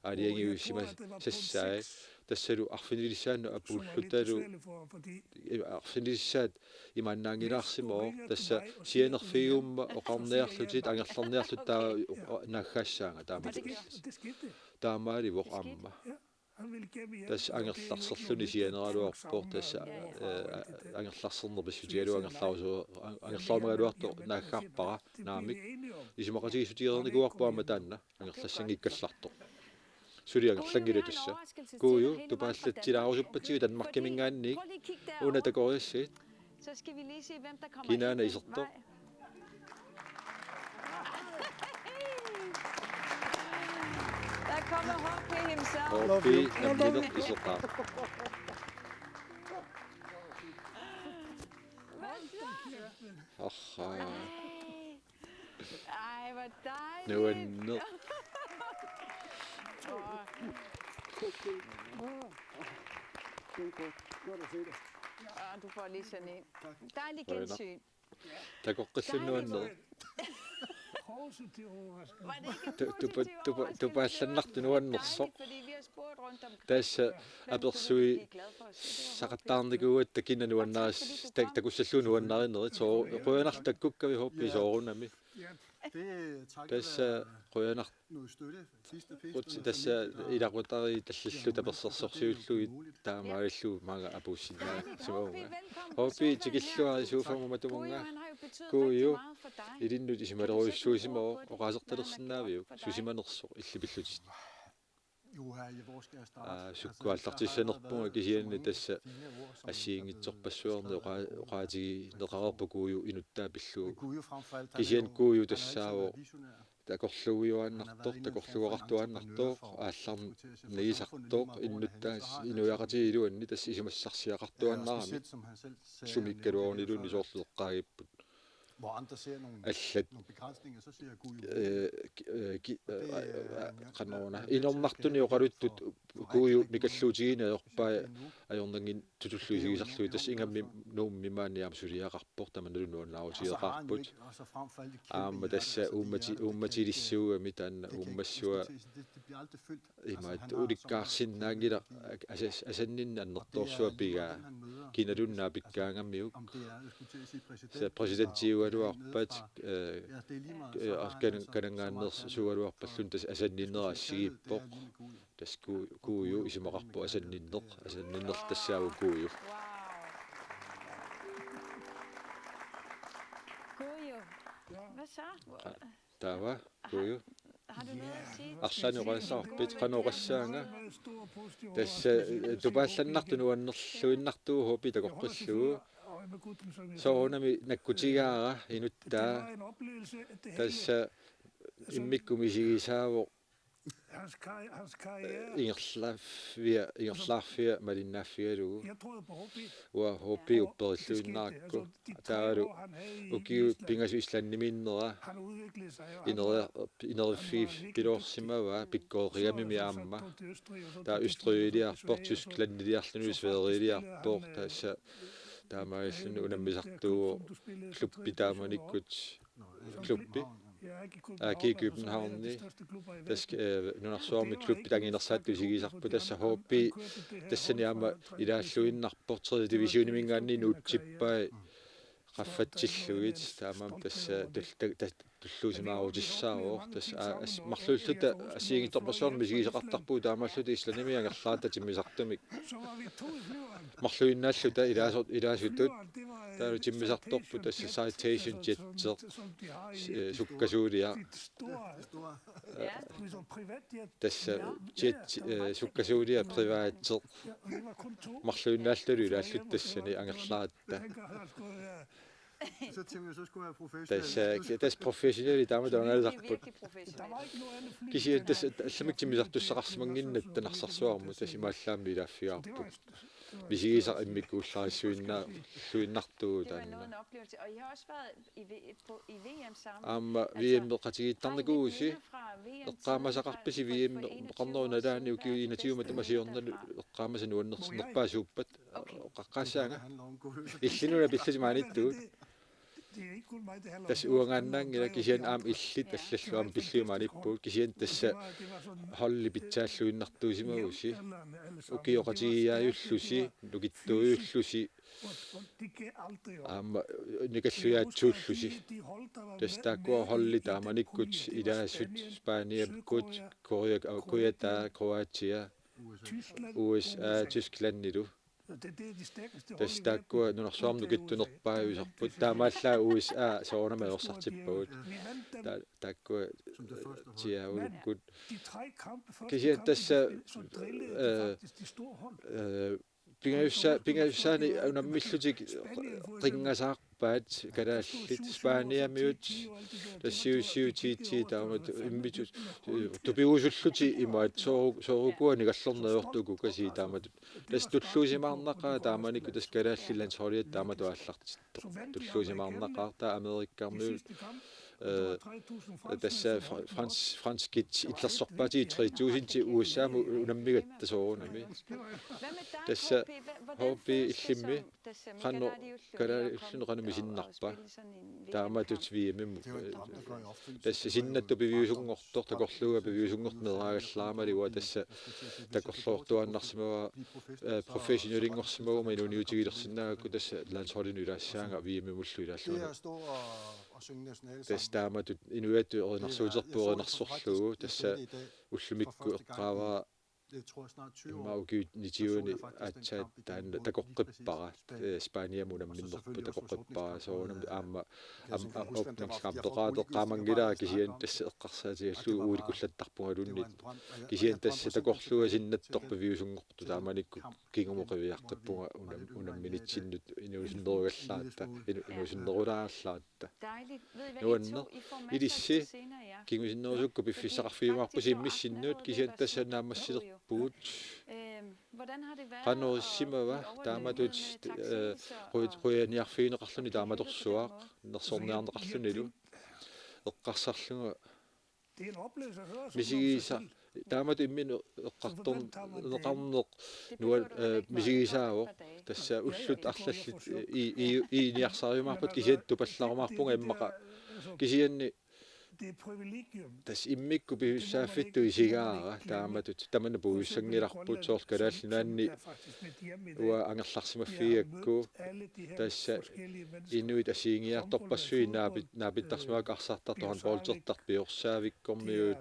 aalajangiussimasassaat, tassalu arfinilissaannut apuullutalu, arfinilissaat imaannaanngilaarsimavoq, tassa sianerfigigumma oqarniarlutit angerlarniarlutit taava oq-, naaggaassaanga taamatut. Taamaalivoq aamma. Tassa angerlarserluni sianeraluarpoq, tassa, øh, angerlarserneq pissutigalugu angerlarusu-, an-, angerlarumagaluartoq naaggaarpara, naamik. Isumaqatigiissutigereernikuuarput aamma taanna. Angerlassanngikkallartoq. Suli angerlanngilagut tassa. Kuuju, tupaallatsilaarusuppatigut Danmarkiminngaanniit. Una takoriassagit. Kinaana isertoq. Der kommer H P himself. H P nammineq isertoq. Aha. Ej, hvor dejligt. Nuanneq. Åh. Åh, du får lige sådan en. Dejligt gensyn. Takoqqilluni nuanneq. Var det ikke en positiv overraskelse? Tu-, tupa-, tupa-, tupaallannartoq nuannersoq. Fordi vi har spurgt rundt omkring, tassa, øh, apersuisaqattaarnikuugatta kina nuannaris-, ta-, takussallugu nuannarinerit, soo-, qujanarlu takkukkavit H P soorunami. Tassa qujanartoq. Qutsi tassa ilaqutariit allillu tapersersorsiullugit taamaalilluni maanga apuussinnaasimavunga. H P tikilluarit sofaamut matumunnga. Kuuju ilinnut isumalerujussuusimavoq, oqaasertalersinnaaviuk susimanersoq illit pillutit? Aa, sukkut aallartissanerpunga kisianni tassa assigiinngitsorpassuarnik oqa-, oqaatigineqareerpoq Kuuju inuttaa pillugu. Kisianni Kuuju tassaavoq takorluuiuaannartoq, takorluugaqartuaannartoq, aallarniisartoq, innuttaas-, inuiaqatigiit iluanni tassa isumassarsiaqartuaannarami. Sumiikkaluaruniluunniit soorlu eqqaagipput. Allat, øh, ki-, øh, ki-, øh, øh, qanoruna. Inornartuni oqaluttut Kuuju nikalluutigineq ajorpai ajornanngitsutullu isigisarlugit, tassa ingammik Nuummi maani aamma suliaqarpoq, tamannalu nuannaarutigeqaarput. Aamma tassa uummati-, uummatilissuugami taanna uummassua imaattoq ulikkaarsinnaanngilaq, asas-, asanninneq annertoorsuaq pigaa, kinaluunniit naapikkaangamiuk. Tassa præsidentiugaluarpat, øh, øh, kan-, kananngaanneersuugaluarpalluunniit tassa asanninneq assigiippoq. Tassa Ku-, Kuuju isumaqarpoq asanninneq, asanninnerlu tassaavoq Kuuju. Kuuju. Hvad så? Taava, Kuuju. Har du noget at sige til, arlaannik oqassavarpit, qanoq oqassaanga? Tassa, øh, tupaallannartoq nuannerluinnartuuvoq H P takoqqillugu. Soorunami nakkutigaara inuttaa. Tassa immikkut misigisaavoq ingerlaaffia, ingerlaarfia malinnaaffigalugu. Uanga H P upperilluinnarakku. Taavalu ukiut pingasut Islandimiinnera ineri-, ineriffigiloorsimavaa, pikkoreqigami aamma. Taava Østrigiliarpoq, Tysklandiliarluni, Sverigeliarpoq, tassa taamaalilluni unammisartuuvoq klubbi taamanikkut. Klubbi. A G Københavni. Tassa, øh, nunarsuarmi klubbit anginersaattut isigisarput, tassa H P tassani aamma ilaalluinnarpoq, tredje divisioniminngaanniit nuutsippai qaffatsillugit, taamaammat tassa tul-, ta-, ta-, tulluusimaarutissaavoq, tassa a-, as-, marluulluta assigiinngitsorpassuarnik misigisaqartarpugut, taamaalluta Islandimi angerlarata timmisartumik. Marluinnaalluta ilaasor-, ilaasutut. Taavalu timmisartorput tassa Citation Jetseq, øh, sukkasuulia. Tassa jet, øh, sukkasuulia privatseq. Marluinnaalluta ilaalluta tassani angerlarata. Så tænker jeg, så skulle jeg have professionel. Tassa, tassa professionel taama taangaalisarput. Kisianni tassa allamik timmisartussaqarsimannginnatta narsarsuarmut tassa imaallaammi ilaaffigaarput. Misigisaq immikkut ullarissuinna-, -suinnartuuvoq taanna. Aamma V M-eqatigiittarnikuusi, eqqaamasaqarpisi V M-eqarnerup nalaani ukiut enogtyve matuma siornalu eqqaamasat nuannernerpaasuuppat? Oqaqqaassaanga. Illinuna pillusi maaniittugut. Tassa uangaannaanngilaq kisianni aamma illit allallu aamma pillugit maaniippugut kisianni tassa holdi pitsaalluinnartuusimagusi. Ukioqatigiiaajullusi, nukittuujullusi, aamma nikallujaatsuullusi. Tassa taakkua holdi taamanikkut ilaasut Spaniakkut, Korea-, Kujataa, Kroatia, U S A, Tysklandilu. Tassa taakkua nunarsuarmi nukittunerpaajusorput. Taamaallaat U S A soorunami ajorsartippagut. Ta-, taakkua tiaulukkut. Kisianni tassa, øh, øh, pingajussa-, pingajussaanik unammillutik qinngasaarpaat kalaallit Spaniamiut, tassa siu-, siutitsi taamatut imminnut, øh, tupigusullutik imaat sooru-, soorukua nikallerneq ajortukukasii taamatut. Tassa tulluusimaarnaqaaq taamanikkut tassa kalaallit landsholdiat taamatut aallartittoq. Tulluusimaarnaqaaq taava Amerikkarmiut, øh, tassa fra-, frans-, franskit illersorpaatigit tre tusind til U S A-mut unammigatta soorunami. Tassa H P illimmi qanoq kalaaliulluni qanoq misinnarpa? Taamatut V M-imut, øh, tassa sinnattut piviusunngortoq, takorluuga piviusunngortoq meeraagallaramali uanga tassa takorloortuaannarsimavara, øh, professionelinngorsimaguma inuuniutigilersinnaagakku tassa landsholdinut ilaassaanga V M-imullu ilaalluni. Tassa taamatut inuiattut erinarsuuterput erinarsorlugu tassa ullumikkut eqqaavara immaqa ukiut nitten-iunik aatsaat taanna takoqqippara, øh, Spaniamut unamminerput takoqqippara soorunami aamma am-, a-, åbningskampeqaaq eqqaamanngilara kisianni tassa eqqarsaatigallugu uulikuullattarpungaluunniit. Kisianni tassa takorluuga sinnattoq piviusunngortoq taamanikkut kingumut qiviaqqippunga unam-, unamminitsinnut inuusunnerugallaaratta, inu-, inuusunnerulaarallaaratta. Nuanneq. Ilissi kingusinnerusukkut piffissaqarfigiumaarpusi immissinnut kisianni tassa naammassilerpugut. Qanoq issimava taamatut, øh, qu-, qujaniarfigineqarluni taamatorsuaq nersorniarneqarlunilu eqqarsarlunga misigisaq taamatut imminut eqqartorneqarneq nua-, øh, misigisaavoq. Tassa ullut arlallit, øh, i-, i-, iiniarsariumaarput kisianni tupallarumaarpunga immaqa. Kisianni tassa immikkut pisussaaffittut isigaara taamatut tamanna puigussanngilarput soorlu Kalaallit Nunaanni uanga angerlarsimaffigigakku tassa inuit assigiinngiiartorpassuit naapit-, naapittarsimagakkit arsartartut håndboldertartut piorsaavikkormiut.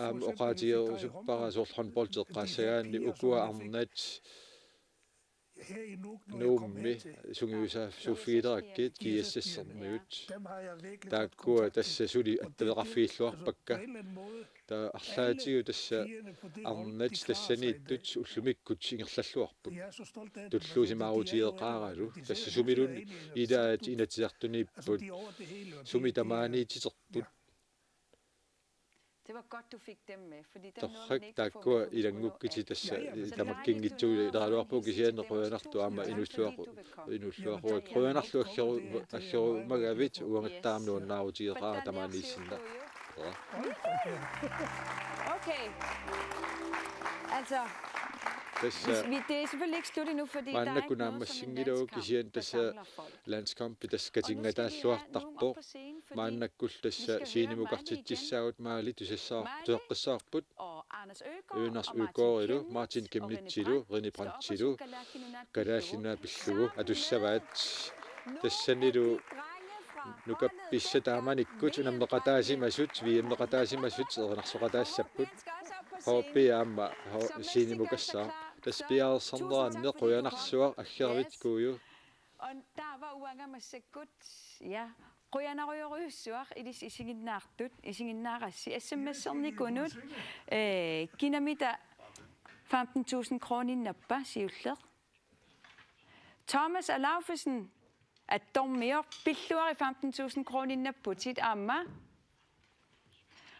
Aamma oqaatigerusuppara soorlu håndboldi eqqaassagaanni ukua arnat Nuummi sungiusaaffigilerakku G S S-ermiut. Taakkua tassa suli attaveqarfigilluarpakka. Taava arlaatigut tassa arnat tassaniittut ullumikkut ingerlalluarput. Tulluusimaarutigeqaaralu tassa sumiluunniit ilaat Inatsisartuniipput sumi tamaaniititerput. Det var godt, du fik dem med, fordi den nåede den ikke at få med på. Torrak, taakkua ilanngukkitit tassa tamakkinngitsuugaluarpugut kisianni qujanartumik aamma inuulluaqu-, inuulluaquakka. Qujanarlu aggeru-, aggerumagavit uangattaaq nuannaarutigeqaara tamaaniissinnaasoq. Okay. Altså, tassa vi, vi, det er selvfølgelig ikke slut endnu, fordi der er ikke noget som en landskamp, der samler folk. Maannakkut naammassinngilagut kisianni tassa landskampi tassa katinngataalluartarpoq. Maannakkullu tassa scenemukartitsissaagut Mali tusassaar-, tusaqqissavarput. Ønars Øgaardilu, Martin Chemnitzilu, René Brandtilu, Kalaallit Nunaat pillugu atussavaat. Tassanilu nukappissat taamanikkut unammeqataasimasut, V M-eqataasimasut, erinarsoqataassapput. H P aamma ho-, scenemukassaaq. Tassa piareersarneranni qujanarsuaq aggeravit Kuuju. Og der var uanga massakkut, ja, qujanarujorujussuaq ilissi isiginnaartut, isiginnaarassi. S M S-ernikunut, øh, kinamita femten tusind kroniinnappa siulleq? Thomas Alaufesen, Attormioq pilluarit femten tusind kroninnaapputit aamma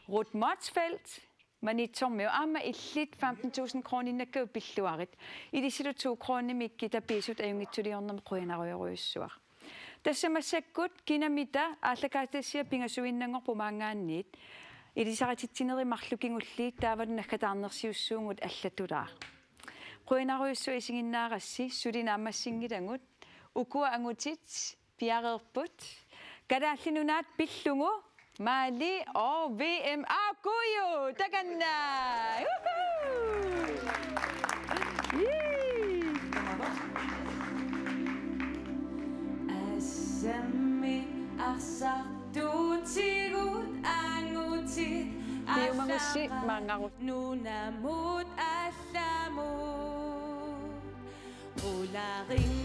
Ruth Motzfeldt, Maniitsormiut aamma illit femten tusind kroninnakkavit pilluarit. Ilissilu to kronimikkit tapiisut ajunngitsuliornermi qujanarujorujussuaq. Tassa massakkut kinamita aallakaatitassiaq pingasuinnanngorpoq maanngaanniit. Ilisarititsinerit marluk kingulliit taavalu naggataarnersiussuugut allatulaaq. Qujanarujussuaq isiginnaarassi suli naammassinngilagut ukua angutit piareerput. Kalaallit Nunaat pillugu Mali og V M A Kuju takanna. Juhu! Yay! Assammik arsartuutigut angutit Piumagussi arsaq maanngarut. Nunamut allamut. Qularin